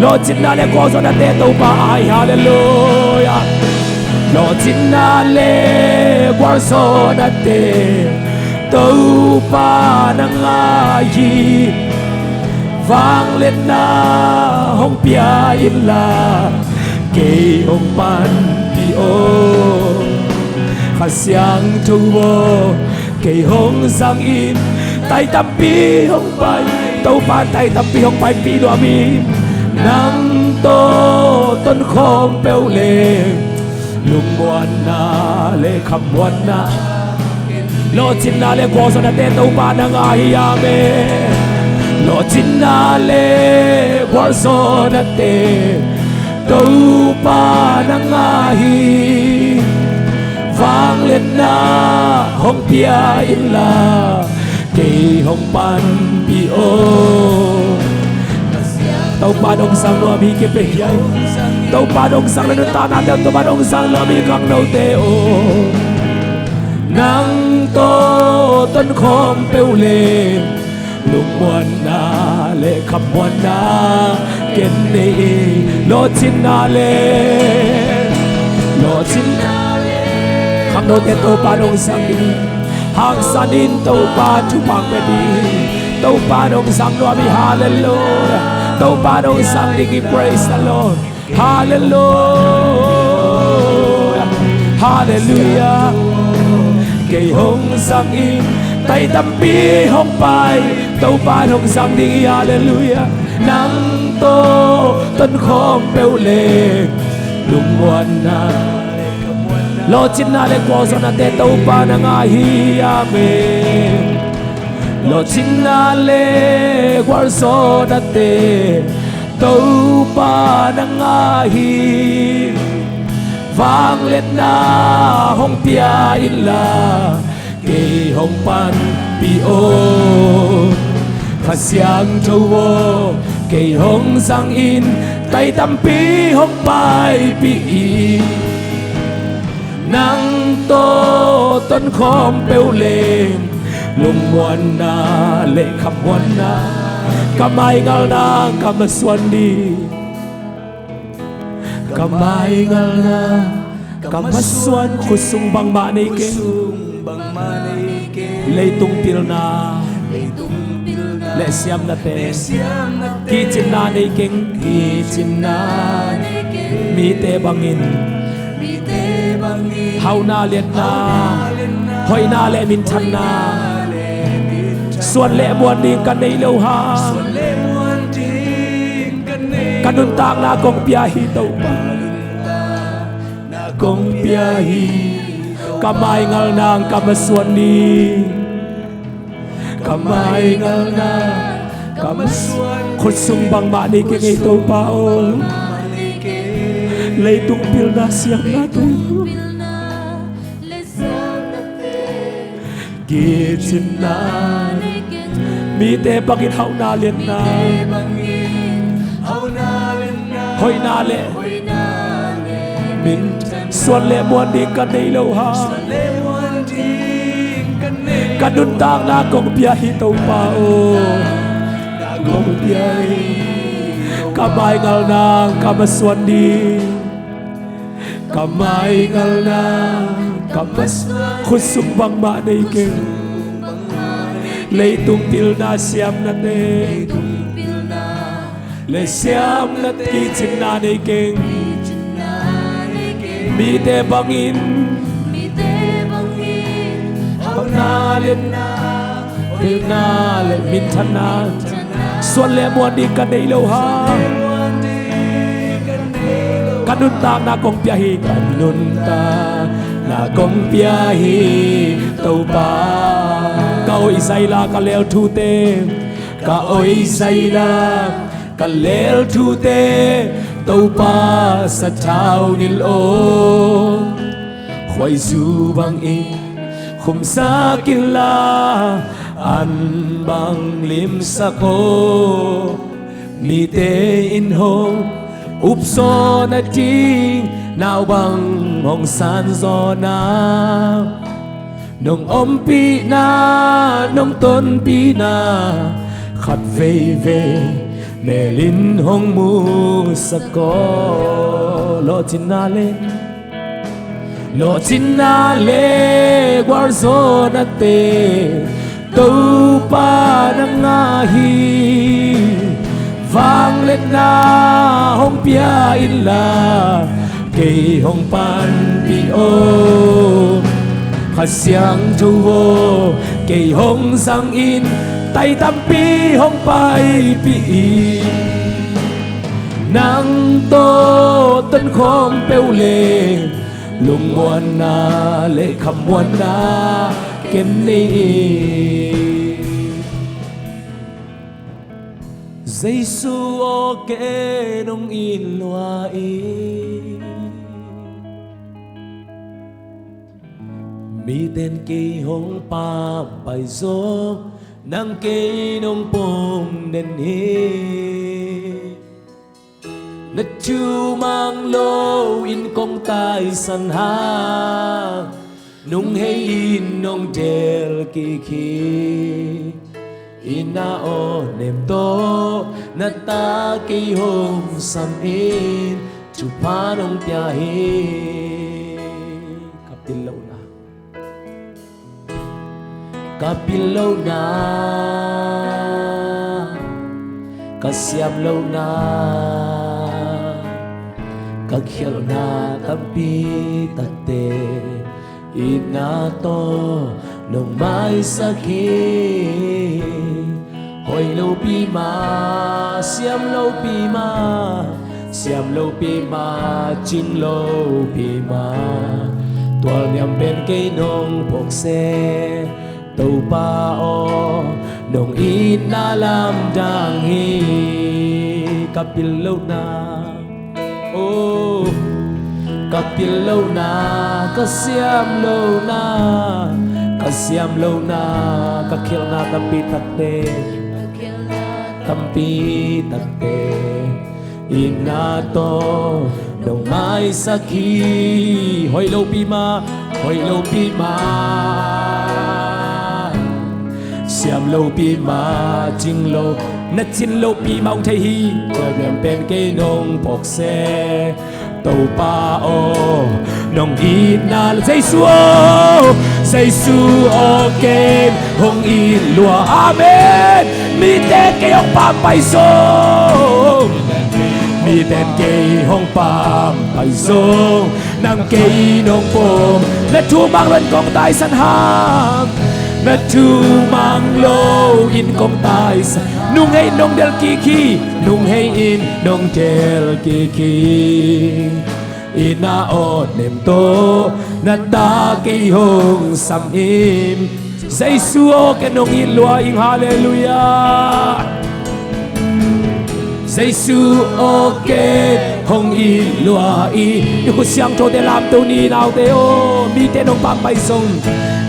lawhcinna le gualzawhnate Topa a hi. Halleluiah. Lawhcinna le gualzawhnate Topa nang a hi. Vangliatna hong pia inla, kei hong panpih aw. Kha Siangtho aw, kei hong zangin, tai tampi hong pai. Topa in tai tampi hong paipih nuam hi. Nang tawh tonkhawm peuh leng, lungmuanna le khamuanna, lawhcinna le gualzawhnate Topa nang a hi. Amen. Lawhcinna le gualzawhnate Topa nang a hi. Vangliatna hong pia inla, kei hong panpih aw. Topa in hong zang nuam hi, kei peuh hi. Topa in hong zang le nuntaknate, Topa in hong zang nuam hi, khangnote aw. Nang tawh tonkhawm peuh leng, lungmuanna le khamuanna ken nei hi. Lawhcinna le, lawhcinna le, khangnote Topa in hong zang hi. Hangsan in Topa thupha pia ding. Topa in hong zang nuam hi. Halleluiah. Topa in hong zang ding hi. Praise the Lord. Halleluiah. Halleluiah. Kei hong zangin, tai tampi hong pai, Topa in hong zang ding hi. Halleluiah. Nang tawh tonkhawm peuh leng, lungmuanna, lawhcinna le gualzawhnate Topa nang a hi. Amen. Lawhcinna le gualzawhnate Topa nang a hi. Vangliatna hong pia inla, kei hong panpih aw. Kha Siangtho aw, kei hong zangin, tai tampi hong paipih hi. Nang tawh tonkhawm peuh leng, lungmuanna le khamuanna, ka maingalna ka masuan ding. Ka maingalna ka masuan, khutsung bangmah nei keng. Leitung pilna le siamnate, kicinna nei keng. Kicinna mite bangin, hauhna liatna, hoihna le minthanna, suan le muan ding ka nei lo hang, ka nuntakna kong pia hi Topa. Kong pia hi. Ka maingalna ka masuan ding. Ka maingalna ka masuan, khutsung bangmah nei keng ei Topa aw. Leitung pilna siamnate, kicinna mite bangin, hauhna liatna, hoihna le min, suan le muan ding ka nei lo hang, ka nuntakna kong pia hi Topa aw. Kong pia hi. Ka maingalna ka masuan ding. Ka maingalna ka masuan, khutsung bangmah nei keng. Leitung pilna siamnate le siamnate, kicinna nei keng. Mite bangin, hauhna liatna, pilna le minthanna, suan le muan ding ka nei lo hang, ka nuntakna kong pia hi. Ka nuntakna kong pia hi Topa. Ka oih zaila ka lel thute, ka oih zaila ka lel thute, Topa sathau nilh aw. Khuaizu bangin khumsak inla, an bang limsak aw. Mite in hong upzaw nading, nau bang hong sanzaw na, nong ompihna, nong tonpihna, Khat veivei melin hong musak aw. Lawhcinna le, lawhcinna le gualzawhnate Topa nang ngah hi. Vangliatna hong pia inla kei hong panpih aw. Kha Siangtho aw, kei hong zangin tai tampi hong paipih in. Nang tawh tonkhawm peuh le lungmuanna le khamuanna ken nei in. Jesu aw, ken hong it lua in. Miten kei hong pampai zong nang kei nong pom den hi. Na thu mang loin kong taisan hang nong hei in nong del kik hi. Itna aw nem tawh na ta kei hong sam in, thupha nong pia hi. Ka pil lohna, ka pil lohna, ka siam lohna, ka khialhna tampi takte itna tawh nong maisak hi. Hoih lopi mah, siam lopi mah, siam lopi mah, cing lopi mah, tualniam pen kei nong phawk se, Topa aw, nong itna lamdang hi. Ka pil lohna, oh, ka pil lohna, ka siam lohna, ka siam lohna, ka khialhna tampi takte, tampi takte itna tawh nong maisak hi. Hoih lopi mah, hoih lopi mah, siam lopi mah, cing lo, na cin lopi mah hong thei hi. Tualniam pen kei nong phawk se, Topa aw, nong itna, Jesu aw, Jesu aw, ken hong it lua. Amen. Miten kei hong pampai zong, miten kei hong pampai zong nang kei nong pom. Na thu mang loin kong taisan hang, na thu mang loin kong taisan, nong hei in nong del kik hi. Nong hei in nong del kik hi. Itna aw nem tawh na ta kei hong sam in. Jesu aw, ken hong it lua ing. Halleluiah. Jesu aw, ken hong it lua ing. I khut siangthote lamto ni, naute aw. Miten hong pampai zong,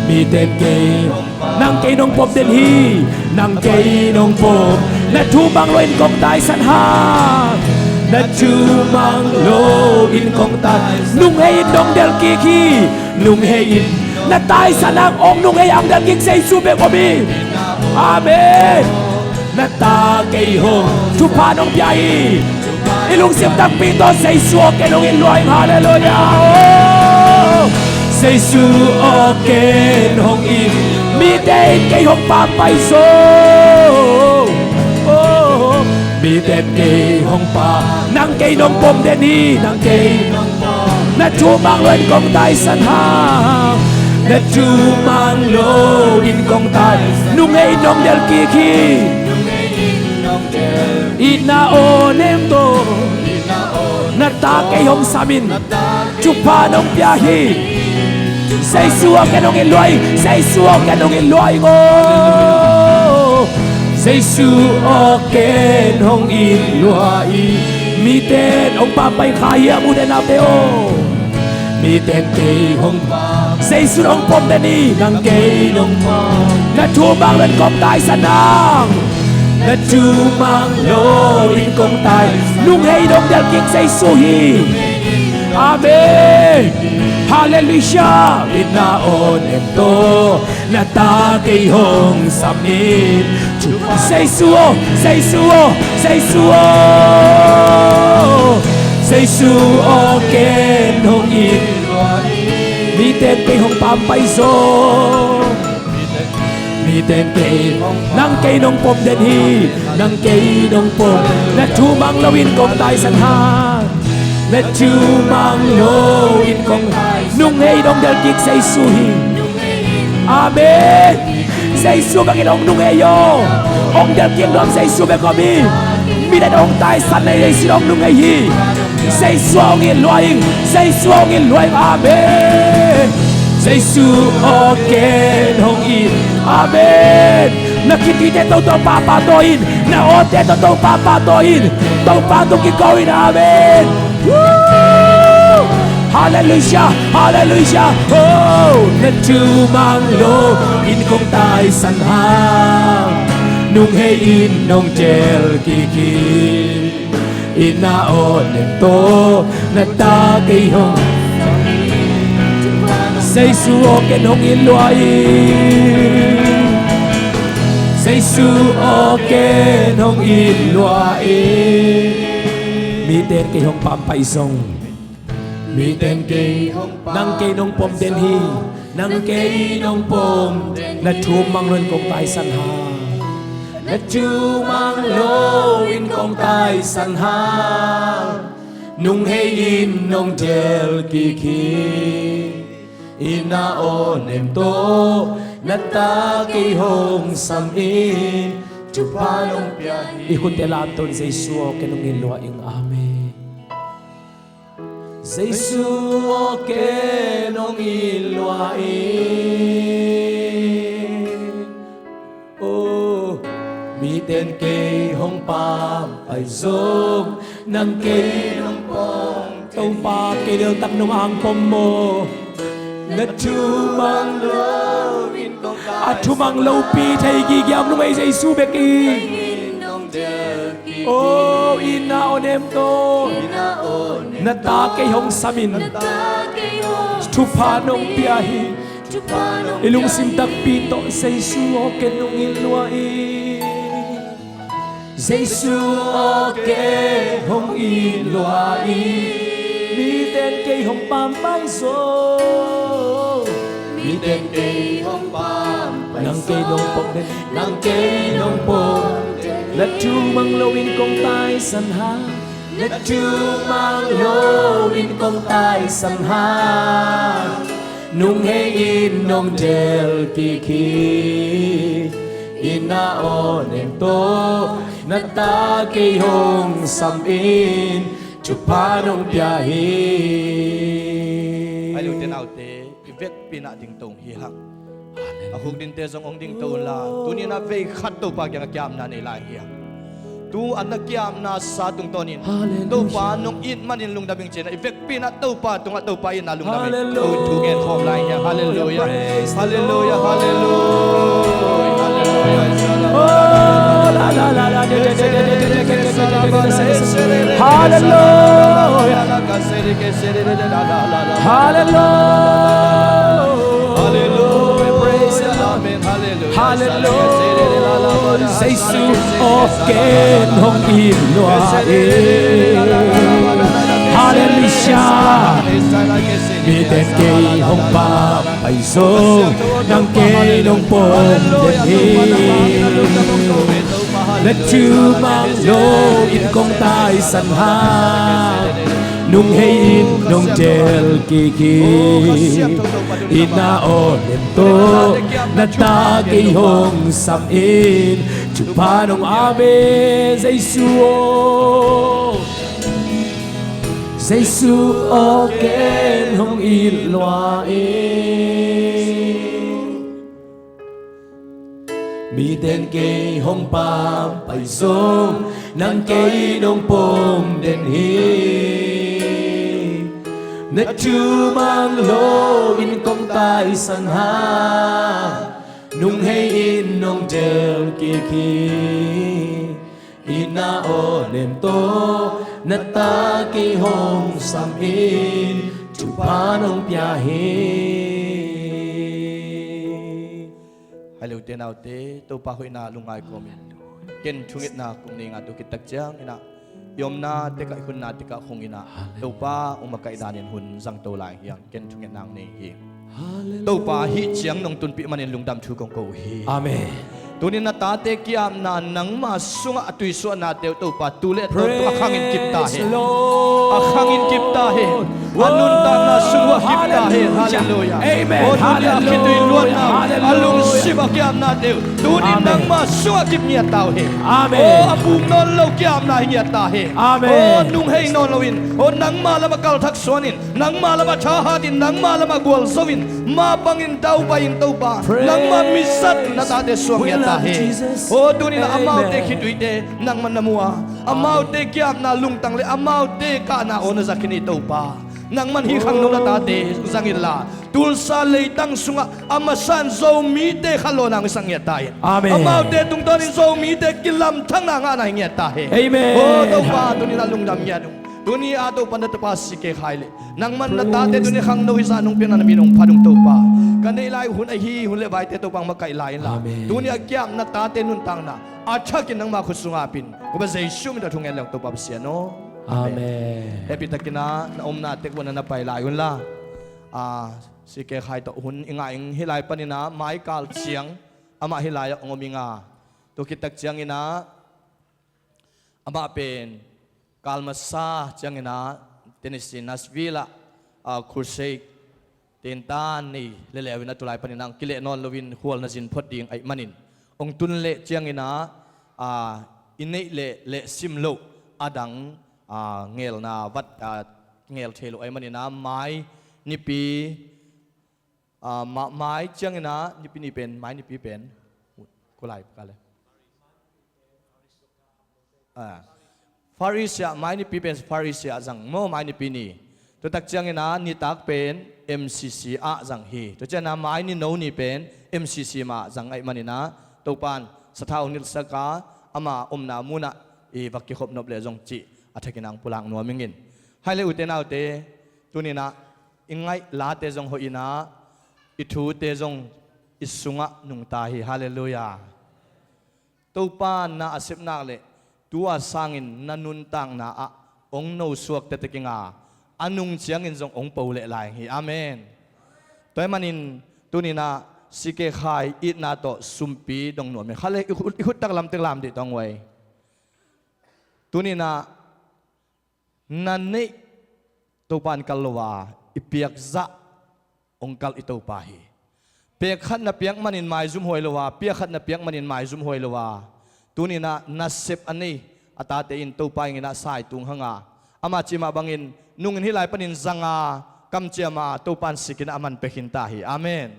miten kei hong, nang kei nong pom den hi. Nang kei nong pom, na thu mang loin kong taisan hang, na thu mang loin kong tai, nong hei in nong del kik hi. Nong hei in na taisan hang, hong nong hei hong del kik Jesu bek om hi. Amen. Na ta kei hong, thupha nong pia hi. I lungsim takpi tawh Jesu aw, ken hong it lua ing. Halleluiah. Oh, Jesu aw, ken hong it, mite in kei hong pampai zong, oh, mite in kei hong pam, nang kei nong pom den hi. Nang kei nong pom, na thu mang loin kong taisan hang, na thu mang loin kong tai, nong hei in nong del kik hi. Itna aw nem tawh na ta kei hong sam in, thupha nong pia hi. Jesu aw, ken hong it lua ing. Jesu aw, ken hong it lua ing aw. Jesu aw, ken hong it lua ing. Mite in hong pampai kha hiam, ute naute aw. Mite in kei hong pam, Jesu in hong pom den hi. Nang kei nong pom, na thu mang loin kong taisan hang, na thu mang loin kong tai, nong hei in nong del kik Jesu hi. Amen. Halleluiah. Itna aw nem tawh na ta kei hong sam in, Jesu aw, Jesu aw, Jesu aw, Jesu aw, ken hong it. Miten kei hong pampai zo. Miten kei hong, nang kei nong pom den hi. Nang kei nong pom, na thu mang loin kong taisan hang. Na thu mang loin kong, nunghei in hong delh kik Jesu hi. Amen. Jesu bangin hong nunghei aw. Hong delh kik nuam Jesu bek om hi. Miten hong taisan na Jesu hong nunghei hi. Jesu hong it lua ing. Jesu hong it lua ing. Amen. Jesu aw, ken hong it. Amen. Na kituite toto pahpah tawi in. Na awte toto pahpah tawi in. Topa tung kiko in. Amen. Woo! Halleluijah, halleluijah. Oh, na thu mang loin kong taisan hang. Nunghei in hong delh kik hi. Inn ah aw nem tawh na ta kei hong. Jesu aw, ken hong it lua ing. Jesu aw, ken hong it lua ing. Miten kei hong pampai zong. Miten kei hong pam. Nang kei nong pom den hi. Nang kei nong pom den hi. Na thu mang loin kong taisan hang. Na thu mang loin kong taisan hang. Nunghei in hong delh kik hi. Inn ah aw nem tawh na ta kei hong sam in. Thupha nong pia hi. I khutte lamto in, Jesu aw, ken hong it lua ing. Amen. Jesu aw, ken hong it lua ing. Oh, miten kei hong pampai zong, nang kei nong pom. Topa, kei deltak nong angpom maw. Na thu mang loin kong ta. A thu mang lopi thei gige om, nunghei Jesu bek hi. Oh, inn ah aw nem tawh na ta kei hong sam in. Thupha nong pia hi. I lungsim takpi tawh, Jesu aw, ken hong it lua ing. Jesu aw, ken hong it lua ing. Miten kei hong pampai zong. Miten kei hong pampai zong. Nang kei nong pom den. Nang kei nong pom den. Na thu mang loin kong taisan hang. Na thu mang loin kong taisan hang. Nunghei in hong delh kik hi. Inn ah aw nem tawh na ta kei hong sam in. Thupha nong pia hi. Hai lute naute, i vekpi in ah dingto hi hang. A khuk dingte zong hong dingto unla, tuni in ah vei khat Topa kiangah kiamna nei lai hi hang. Tu a na kiamna sa tungtawnin, Halleluijah, Topa nong it manin lungdam ing ci-in ah i vekpi in ah Topa tungah Topa itna lungdam in, Halleluijah, thu ngen khawm lai hi hang. Halleluijah. Praise the Lord. Halleluijah. Halleluijah. Oh, la, la, la, la, de, de, de. Halleluijah. Halleluijah. Halleluijah. Praise the Lord. Halleluijah. Jesu aw, ken hong it lua ing. Halleluijah. Miten kei hong pampai zong, nang kei nong pom den hi. Na thu mang loin kong taisan hang. Nunghei in hong delh kik hi. Inn ah aw nem tawh na ta kei hong sam in. Thupha nong, amen. Jesu aw. Jesu aw, ken hong it lua ing. Miten kei hong pampai zong, nang kei nong pom den hi. Na thu mang loin kong taisan hang. Nunghei in hong delh kik hi. Inn ah aw nem tawh na ta kei hong sam in. Thupha nong pia hi. Ai le ute naute, Topa hoihna lungngai kawmin ken thungetna kong nei nga, tua khit tak ciangin ah i omna tekah, i khutna tekah khong in ah Topa hong makaih danin hun zangto lai hi hang. Ken thungetna hong nei hi. Topa, hih ciang nong tunpih manin lungdam thu kong ko uh hi. Amen. Tuni-in na tate ki-apna, nangma sungah a tuisuahnate uh Topa, tu le tawntung a khangin kip ta hen. A khangin kip ta hen. A nuntakna sung uh a kip ta hen. Halleluiah. Amen. Aw, tuni a khitui luatna, a lungsim a ki-apnate uh tuni-in nangma sungah kip ngiat ta uh hen. Amen. Aw, a puk nawn lo ki-apna hi ngiat ta hen. Amen. Aw, nunghei nawn loin, aw, nangma lam a kalthak suanin, nangma lam a thahatin, nangma lam a gualzoin, mapangin daupai-in Topa, nangma mizat na tate suak ngiat ta hen. Aw, tuni-in amaute khituite nangman na mu a, amaute ki-apna lungtang le amaute kahna aw na za khin hi Topa. Nangman hih khangno na tate zang inla, Tulsa leitang sungah a masa in Zomite kha lawhna hong hisak ngiat ta hen. Amen. Amaute tungtawnin Zomite kilamthakna ngahna hi ngiat ta hen. Amen. Aw Topa, tuni-in ah lungdam ngiat ung. Tuni a Topa, na tapa C K Khai le nangman na tate tuni khangno hizah nong piakna na min hong phat ung Topa. Ka neih lai hun ahi hun le vaite Topa hong makaih lai inla, tuni a ki-apna tate nuntakna a thakin nangma khut sungah ap in, Topa Jesu min tawh thungen leng Topa Pasian aw. Amen. Hehpihtakin ah na omna tek uh ah na pai lai unla, a, C K Khai tawh hun i ngah ing. Hih lai panin ah maikal ciang amah hih lai-ah hong om ing a, tua khit tak ciangin ah amah pen kal masa ciangin ah Tennessee Nashville ah, a, crusade tentan nei leleu in ah tulai panin ah hong kileh nawn loin khual na zin phot ding ahih manin, hong tun leh ciangin ah, a, i neih leh lehsim loh a dang, a, ngelna vat, a, ngel thei loh ahih manin ah mai nipi, a, ma-, mai ciangin ah nipi ni pen, mai nipi pen kua lai ka le. A, Far East ah, mai nipi pen Far East ah zang maw, mai nipi ni. Tua tak ciangin ah nitak pen M C C ah zang hi. Tua ciangin ah mai nino ni pen M C C mah zang ahih manin ah Topa'n sathau nilhsak a, ama omna munah i va kikhop nop leh zong cih a thakin ah hong pulak nuam ing in. Hai le ute naute, tuni-in ah i ngaih late zong hoih in ah i thute zong i sungah nungta hi. Halleluiah. Topa na a sep nak leh tua sangin na nuntakna ah hong nosuak tektek ing a, a nung ciangin zong hong po leh lai hi. Amen. Tua ahih manin tuni-in ah C K Khai itna tawh sumpi dong nuam hi. Khat le i khut, i khut tak lam tek lam dih tong uai. Tuni-in ah na neih Topa in kal lo a, i piak zah hong kal i Topa hi. Pek khat na piak manin maizum huai lo a, piak khat na piak manin maizum huai lo a, tuni-in ah nasep a nei a tate in Topa ing in ah sai tung hang a, ama cih mah bangin nung in hih lai panin zang a, kamciam a, Topa in sik in ah a man pia khin ta hi. Amen.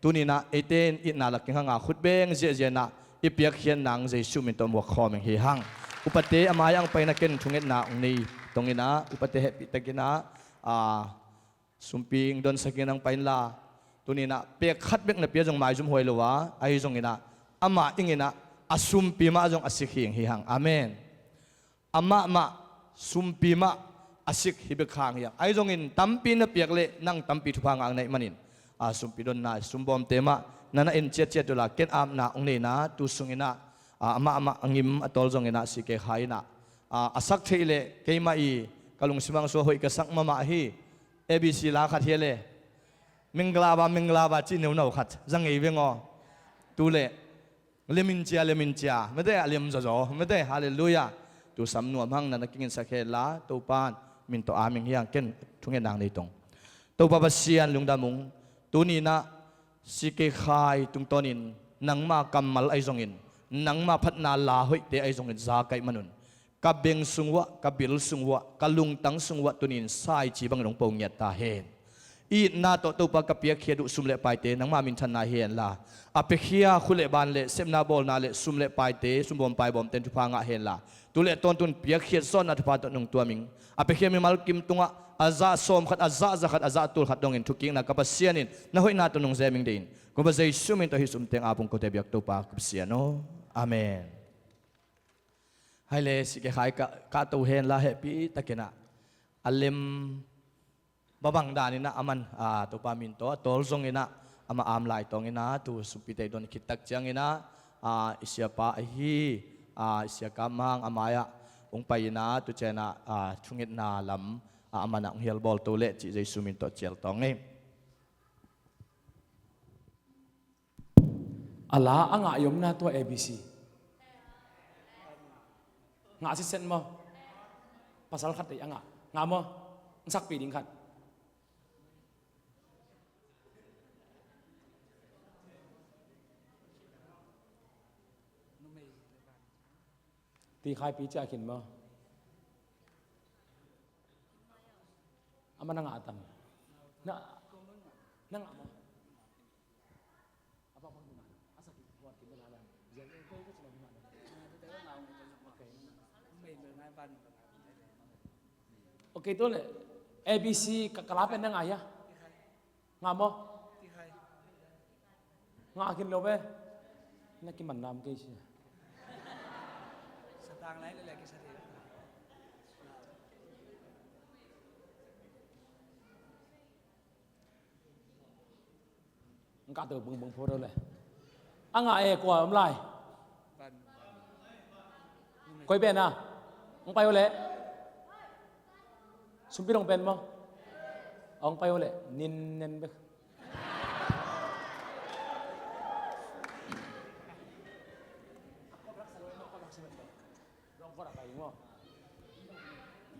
Tuni-in ah eite in itna lak ing hang a, khut beng ziahziah in ah i piakkhiat nang Jesu min tawh muak khawm ing hi hang. Upate a mai-ah hong pai in ah ken thungetna hong nei tong in ah, upate hehpihtakin ah, a, sumpi hong donsak in ah hong pai inla, tuni-in ah pek khat bek na pia zong maizum huai lo a, ahi zongin ah amah ing in ah a sumpi mah zong a sik hi ing hi hang. Amen. Amah mah, sumpi mah a sik hi bek hang hi hang. Ahi zongin tampi na piak leh nang tampi thupha ngah na hih manin, a, sumpi donna sumbawmte mah na na en ciatciat uh la, ken apna hong nei in ah tu sungin ah, a, amah amah a ngim a tawl zongin ah C K Khai in ah, a, a sak theih leh keimah i ka lungsim ah suah hoih ka sak mahmah hi. A B C la khat hi a le, Minglava, Minglava cih neunau khat za ngei veng aw. Tu leh Lemin cia, lemin cia. Mete, a lem zawzaw. Mete, halleluiah. Tu sam nuam hang, na na kinginsak hen la, Topa'n min tawh amen hi hang. Ken thungetna hong nei tong. Topa Pasian lungdam ung. Tuni-in ah C K Khai tungtawnin nangma kammal ahi zongin, nangma phatna la hoihte ahi zongin za ka hih manun, ka beng sung uhah, ka bil sung uhah, ka lungtang sung uhah tuni-in saici bangin hong po ngiat ta hen. Itna tawh Topa ka piakkhiat uh sum le paite nangma minthanna hi henla, a piakhia khut le ban le sepna bawlna le sum le paite, sumbawm paibawmte in thupha ngah henla, tu le tawntungin piakkhiat zawhna thupha tawh nong tuam ing. A piakhia mimal kim tungah a zah sawm khat, a zah za khat, a zah tul khat dongin thukikna ka Pasian in na hoihna tawh nong zem ing deih in, Topa Jesu min tawh hih sumte hong ap ung, kote biak Topa ka Pasian aw. Amen. Hai le, C K Khai ka, ka to hen la, hehpihtakin ah a lem babang danin ah a man, a, Topa min tawh a tawl zongin ah, amah am lai tawng in ah tu sumpite i don khit tak ciangin ah, ah, i siapa ahi, ah, i Sia Kam Mang a mai-ah hong pai in ah tu ciangin ah, ah, thungetna lam, ah, a man ah hong hial bawl to leh cih Jesu min tawh cial tawng ei. A la a ngah i omna tua A B C. Ngah sitset maw? Pasal khat ei a ngah. Ngah maw? Hong sakpih ding khat. Ti Khai Pi ciah khin maw? Amah na ngah a tam. Na, na ngah maw? Ok, tu leh A B C ka, ka la pen na ngah hia? Ngah maw? Ngah khin lo ve. Na kiman nam kei sia. Ngah to bungbung pho deuh le. A ngah e, kua om lai? Koi pen a? Hong pai o le. Sumpi dong pen maw? Hong pai o le. Nin nen bek.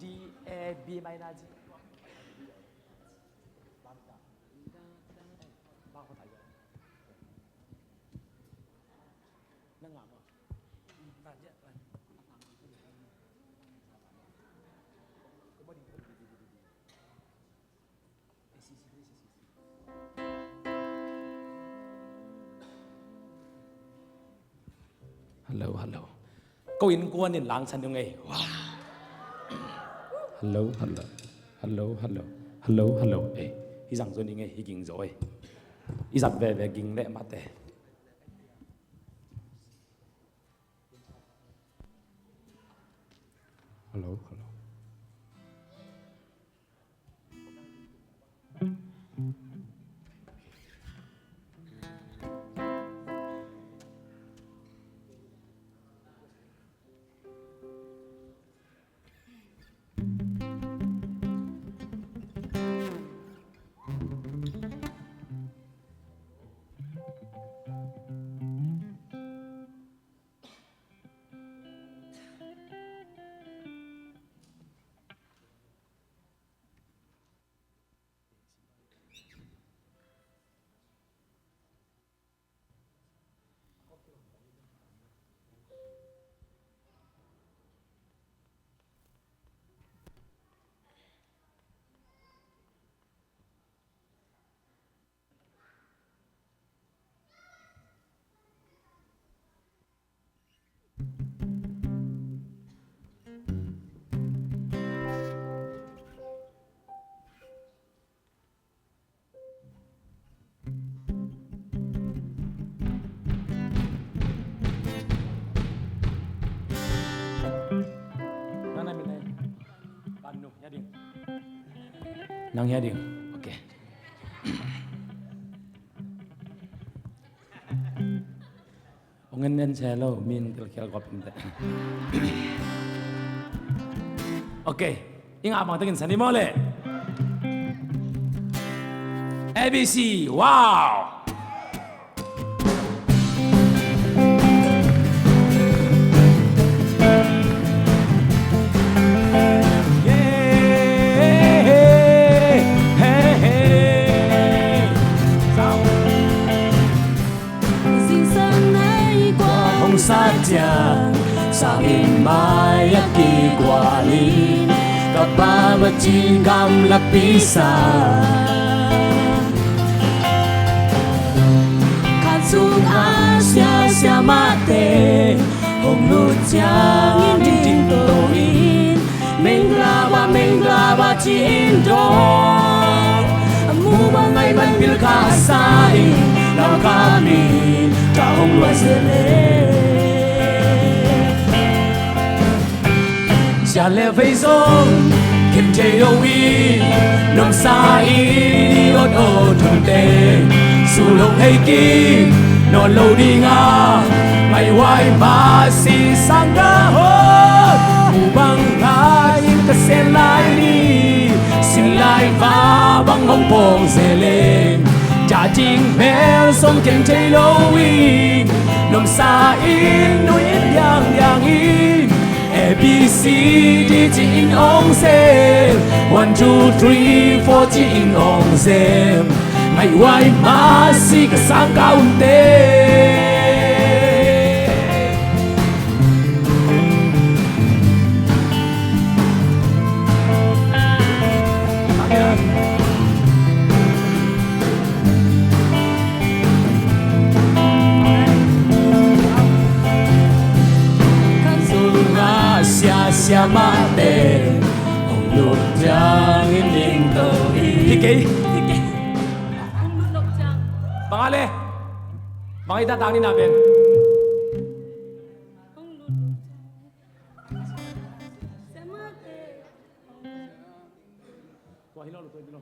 D A B minor G. Hello, hello. Ko innkuan in langsan ding ei. Hello, hello. Hello, hello. Hello, hello. Ei, hih zang zaw ning ei, hih ging zaw ei. I zat veve ging leh mate. Hello, hello. Nang na min ei. Ban nu, hia ding. Nang hia ding. Ok. Ong en en se lo, min kilkial kop in te. Ok, i ngah bang takin san i maw le. A B C, wow! Zingsang nei kua hong sat ciang, sangin mai-ah kikualin, ka Pa va ci gamlappi sa. Khan sung a sia siamahte hong lut ciangin dingto in, Mengdava, Mengdava ci-in dong. A mu bang ngai bang pil kha sa in, nau kha min ka hong luai se le. Sia le vei zong khen thei lo in, nuamsa in i awt awt hunte, Sulong hei ki, nawn lo ding a, ngaihhuai mah si sang ka hot. Mu bang ngai in ka sen lai ni, sin lai va bang hong pawng zel leng, dah ding mel zong ken thei lo in, nuamsa in nui in diangdiang in, A B C D ci-in hong zel, one two three four ci-in hong zel. Ngaihhuai mah si ka sang ka unte. Kan sulna sia sia mahte hong lut ciangin ding to hi. Hi kei. Bang a le. Bang a i ta tang ni na pen. Tua hi lo, tua hi lo.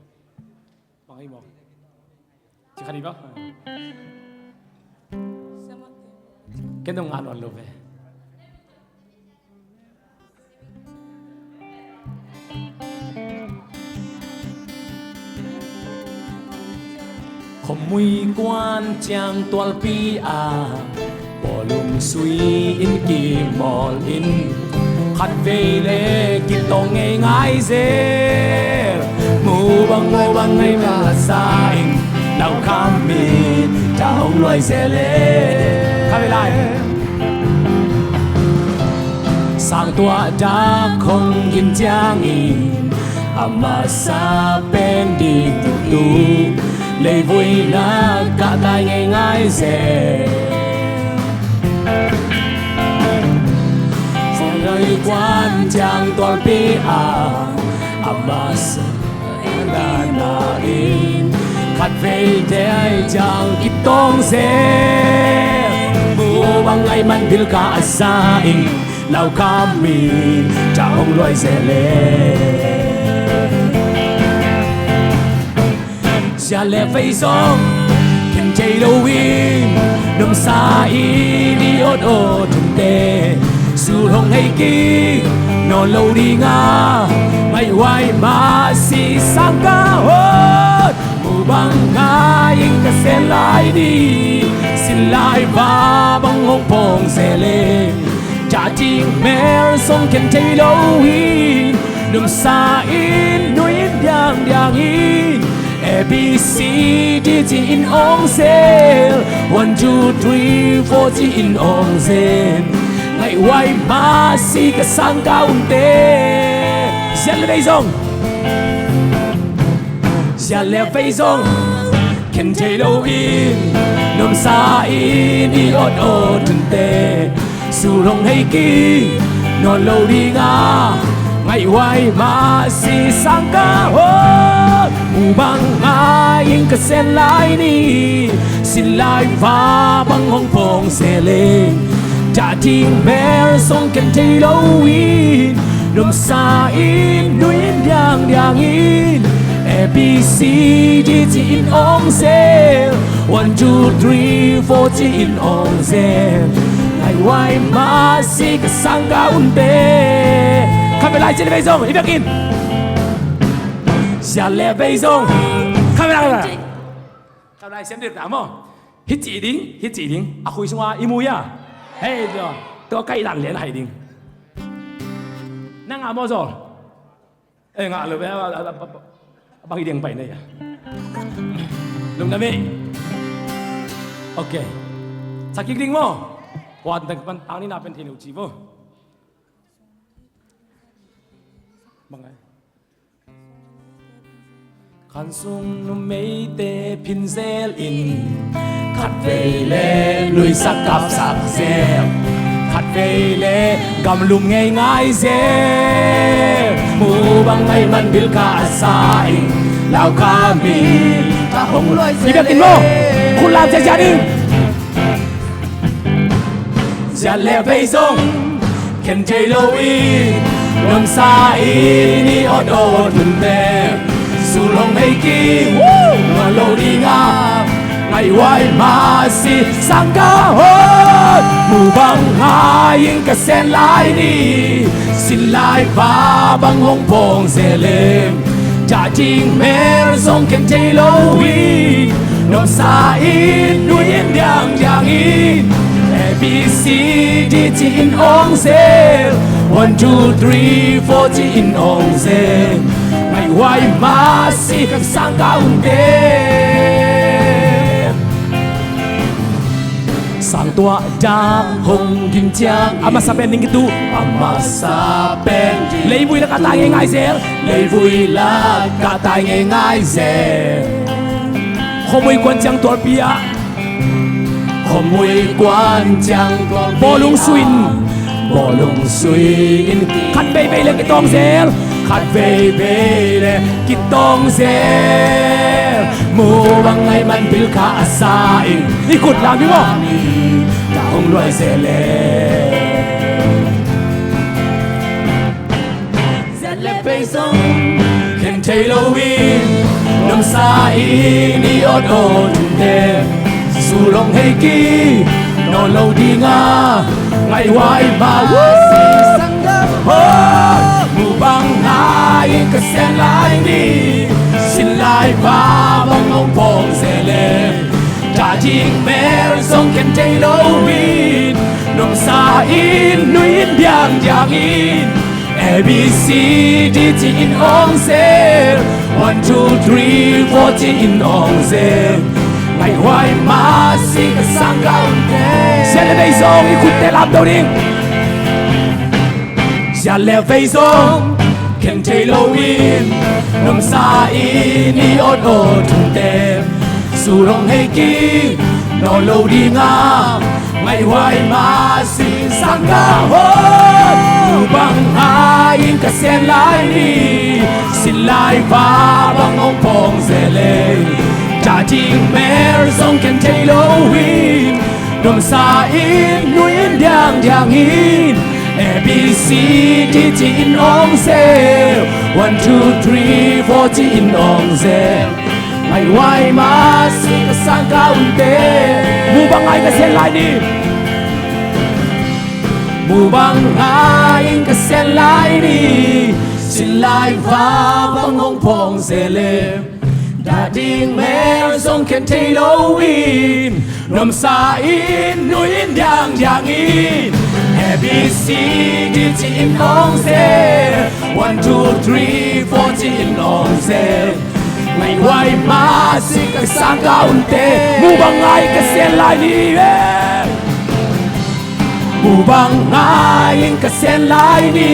Bang a i maw. Ci khat i bang. Ken dong nga nawn lo ve. Khuamui kuan ciang tualpi a, bawlung sui in kimawl in, khatvei le kitawng ngeingai zel. Mu bang, mu bang ngai masa in, lau kham mi ta hong luai zel e. Khatvei lai. Sang tua dak hong gim ciangin, a masa pen ding tuktuk, leivui na kah tai ngeingai zel. Khuamui kuan ciang tualpi a, a masa na na in, khatvei te ai ciang kitawng zel. Mu bang ngai man bil ka a sa in, lau kham mi ta hong luai zel e. Sia le vei zong ken thei lo in, nuamsa in i awt awt hunte. Sulong hei ki, nawn lo ding a, ngaihhuai mah si sang ka hot. Mu bang ngai in ka sen lai ni, sin lai va bang hong pawng zel leng, dah ding mel zong ken thei lo in, nuamsa in nui in diangdiang in, A B C D ci-in hong zel, one two three four ci-in hong zel. Ngaihhuai mah si ka sang ka unte. Sia le vei zong. Sia le vei zong ken thei lo in, nuamsa in i awt awt hunte. Sulong hei ki, nawn lo ding a, ngaihhuai mah si sang ka hot. Mu bang ngai in ka sen lai ni, sin lai va bang hong pawng zel leng, dah ding mel zong ken thei lo in, nuamsa in nui in diangdiang in, A B C D ci-in hong zel, one two three four ci-in hong zel. Ngaihhuai mah si ka sang ka unte. Khatvei lai, sia le vei zong i biakinn. Sia le vei zong. Khatvei lai. Khatvei lai, siam ding ta maw. Hih ci ding, hih ci ding. A khui sunga i mu ia. Hei, tua, tua kai dan lian hai ding. Na ngah maw Zol? Eh, ngah lo ve, a, a, a, a, a bang hi ding pai na ia. Lungdam ei. Ok. Sa kik ding maw. Kuan tang pan tang ni na pen thei lo ci maw. Bang ai. Khan sung numeite phin zel in, khatvei le nuisak kapsak zel, khatvei le gamlum ngeingai zel. Mu bang ngai man bil ka sa in, lau ka mi ta hong luai zel. I biakinn maw. Khut lam sia sia ding. Sia le vei zong ken thei lo in, nuamsa in i awt awt hunte. Sulong hei ki, nawn lo ding a, ngai Huai mah si sang ka hon, mu bang ngai in ka sen lai ni. Sin lai va bang hong pawng zel leng, ta ding mel zong ken thei lo in, nuamsa in nui in diangdiang in. A B C D ci in ong zel, one two three four ci in ong zel. Ngai huai mah si sang ka hunte. Sang tuah dak hong ging ciang, a masa pen ding kitu, a masa pen ding, leivui lak a tai ngeingai zel. Leivui lak a tai ngeingai zel. Khuamui kuan ciang tualpi ah, khuamui kuan ciang tualpi ah, bawlung sui in, bawlung sui in, khat veivei le kitawng zel. Khat veivei le kitawng zel. Mu bang ngai man bil kha a sa in, i khut lam hi maw, ta hong luai zel le. Zat le pei zong ken thei lo in, nuamsa in i awt awt te. Su long hei ki nawn lo ding a, ngai huai mah si sang ka hon, mu bang ngai in ka sen lai ni. Sin lai va bang hong pawng zel leng, ta ding mel zong ken thei lo in, nuamsa in nui in diangdiang in. A B C D ci in ong zel, one two three four ci in ong zel. Ngai huai mah si ka sang ka hunte. Sia le vei zong i khutte lam do ding. Sia le vei zong ken thei lo in, nuamsa in i awt awt te. Su long hei ki nawn lo ding a, ngai huai mah si sang ka hon, mu bang ngai in ka sen lai ni. Sin lai va bang hong pawng zel leng, ta ding mel zong ken thei lo in, nuamsa in nui in diangdiang in. A B C D ci in ong zel, one two three four ci in ong zel. Ngai huai mah si ka sang ka hunte. Mu bang ngai ka sen lai ni. Mu bang ngai in ka sen lai ni. Sin lai va bang hong pawng zel leng, ta ding mel zong ken thei lo in, nuamsa in nui in diangdiang in. A B C D ci in ong zel, one two three four ci in ong zel. Ngai huai mah si ka sang ka hunte. Mu bang ngai ka sen lai ni, eh. Mu bang ngai in ka sen lai ni.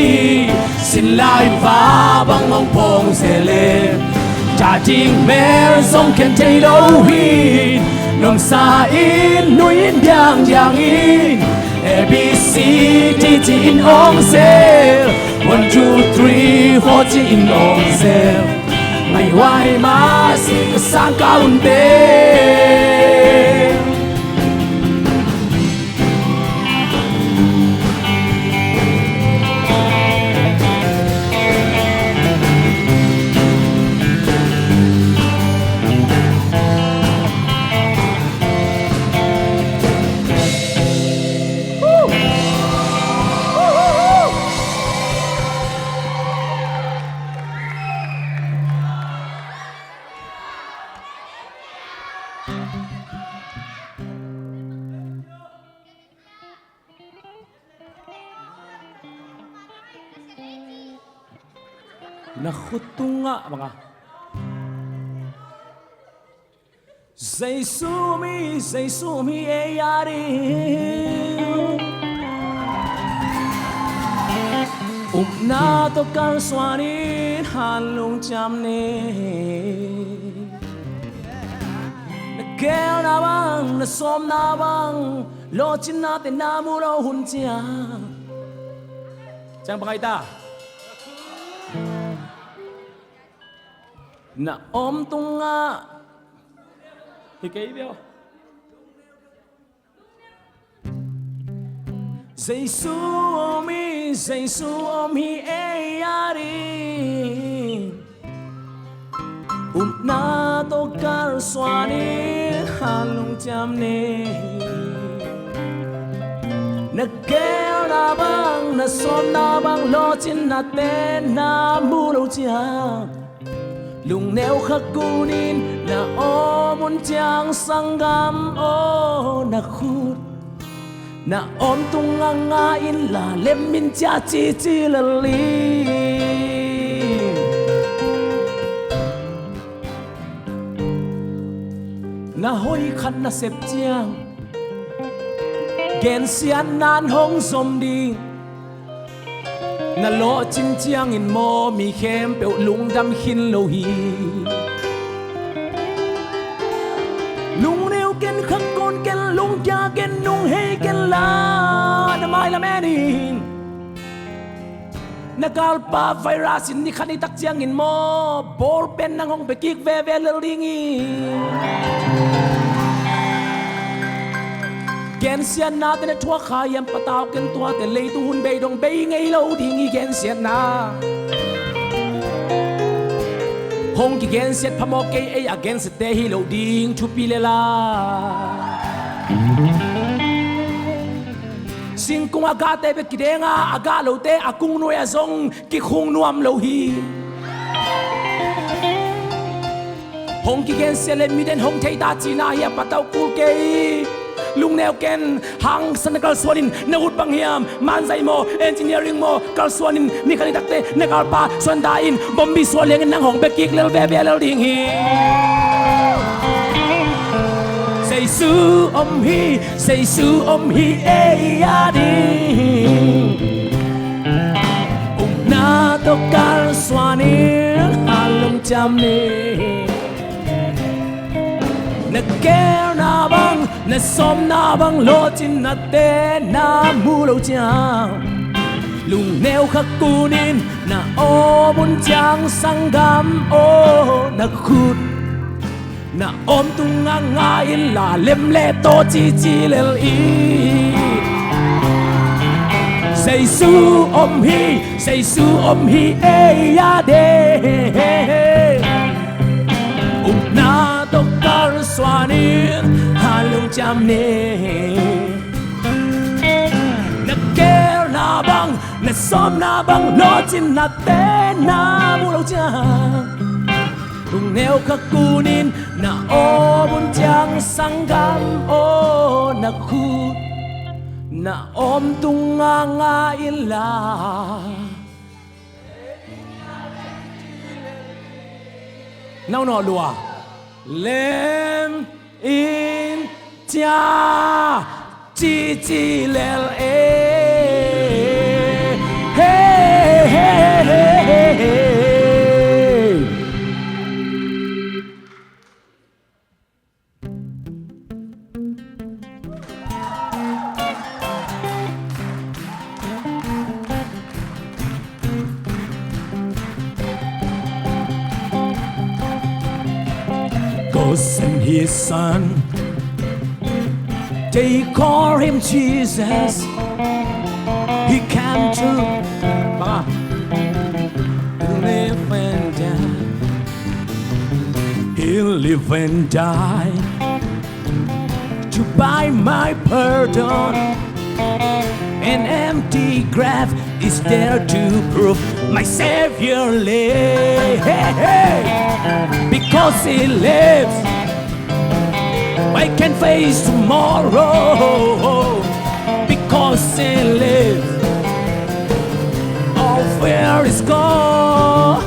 Sin lai va bang hong pawng zel leng, ta ding mel zong ken thei lo in, nuamsa in nui in diangdiang in. A B C D ci in ong zel, one two three four ci in ong zel. Ngai huai mah si ka sang ka hunte. Na khut tungah bang a, Jesu mi, Jesu mi ei a ding. Upna tawh kalsuan in han lungciam ni. Na gelna bang, na sawmna bang, lawhcinna te na mu lo hun ciang, ciang bang ai ta, na om tungah hi kei bia. Jesu om hi, Jesu om hi ei a ding. Upna tawh kalsuan in ha lungciam ni. Na geelna bang, na sawmna bang, lawhcinna te na mu lo ciang, lungneu kha kunin na awm un ciang, sanggam aw, na khut na awm tung nganga inla, lem in cia, cici lel in. Na hoih khat na sep ciang, gensiatna in hong zom ding. Na lawhcin ciangin maw, mi khempeuh lungdam khin lo hi. Lungneu ken, kha kun ken, lungkia ken, nunghei ken la, na mailam en in. Na galpa virus in ni khat ni tak ciangin maw, ball pen nang hong bia kik veve lel ding hi. Gensiatna te na thuak kha hiam, patau ken, tuate leitung hun bei dong bei ngei lo ding hi. Gensiatna hong kigensiat phamawh kei, ei a gensiatte hi lo ding thupi lel a. Singkung a gahte bek kideng a, a gah lote a kung nuai ah zong kikhung nuam lo hi. Hong kigensiat le miten hong thei ta cihna hi a, patau kul kei. Lungneu ken, hangsan na kalsuan in, na ut bang hiam, manzai maw, engineering maw, kalsuan in, ni khat ni takte na galpa suan ta in, bombi suah liangin nang hong bia kik lel veve lel ding hi. Jesu om hi, Jesu om hi ei a ding. Upna tawh kalsuan in, a lungciam ni. Na geelna bang, na sawmna bang, lawhcinna te na mu lo ciang, lungneu kha kunin na awm un ciang, sanggam aw, na khut na awm tung nganga inla, lem le taw, cici lel in. Jesu om hi, Jesu om hi ei a ding. Upna tawh kalsuan in, a lungciam ni. Na geelna bang, na sawmna bang, lawhcinna te na mu lo ciang, lungneu kha kunin na awm un ciang, sanggam aw, na khut na awm tung nganga inla, na nawh lua, lem in cia, cici lel e. Hey, hey, hey, hey, hey. God sent his son. They call him Jesus. He came to live and die. He live and die to buy my pardon. An empty grave is there to prove my Savior lives. Because he lives, I can face tomorrow. Because he lives, all fear is gone.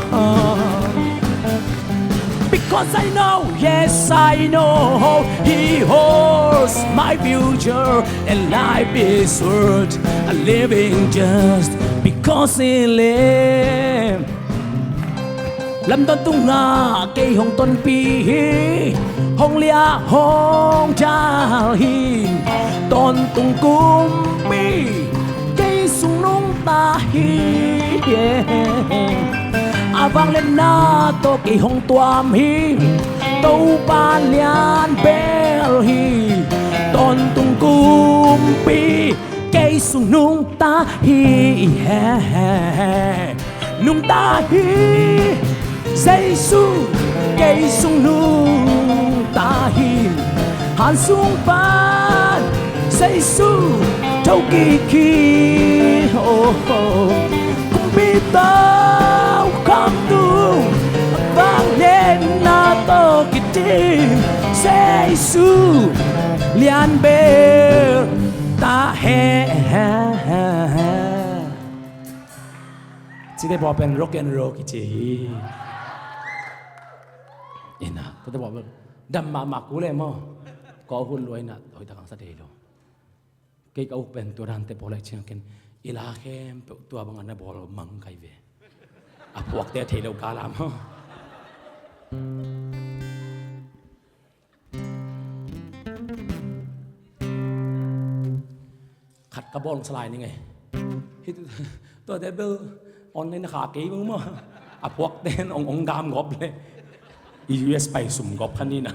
Because I know, yes, I know, he holds my future, and life is worth living just because he lives. Lam tawntung ah kei hong tonpih hi, hong liah hong dal hi, tawntung kumpi kei sung nungta hi. A vangliatna tawh kei hong tuam hi, Topa lian bel hi, tawntung kumpi kei sung nungta hi. Nungta hi, Jesu kei sung nungta hi. An sung pan Jesu tho kik hi. Oh, oh. Kumpi tokhom tung vangliatna tawh kidim, Jesu lianbel ta hen. Cite pawl pen rock and roll kici hi. Ina, tate pawl pen dam mahmah kul e maw. Ko hun luai na, hoih tak hong sa thei lo. Kei ka uk pen tua dante pawl lai ciang ken i la khempeuh tua bang a na bawl mang kai ve. A phuakte thei lo kal a maw. Khat ka bawl salai ning ei. Hih tuate bel online a kha kei maw. A phuakte hong, hong gam gawp le. U S pai sum gawp kha ni na.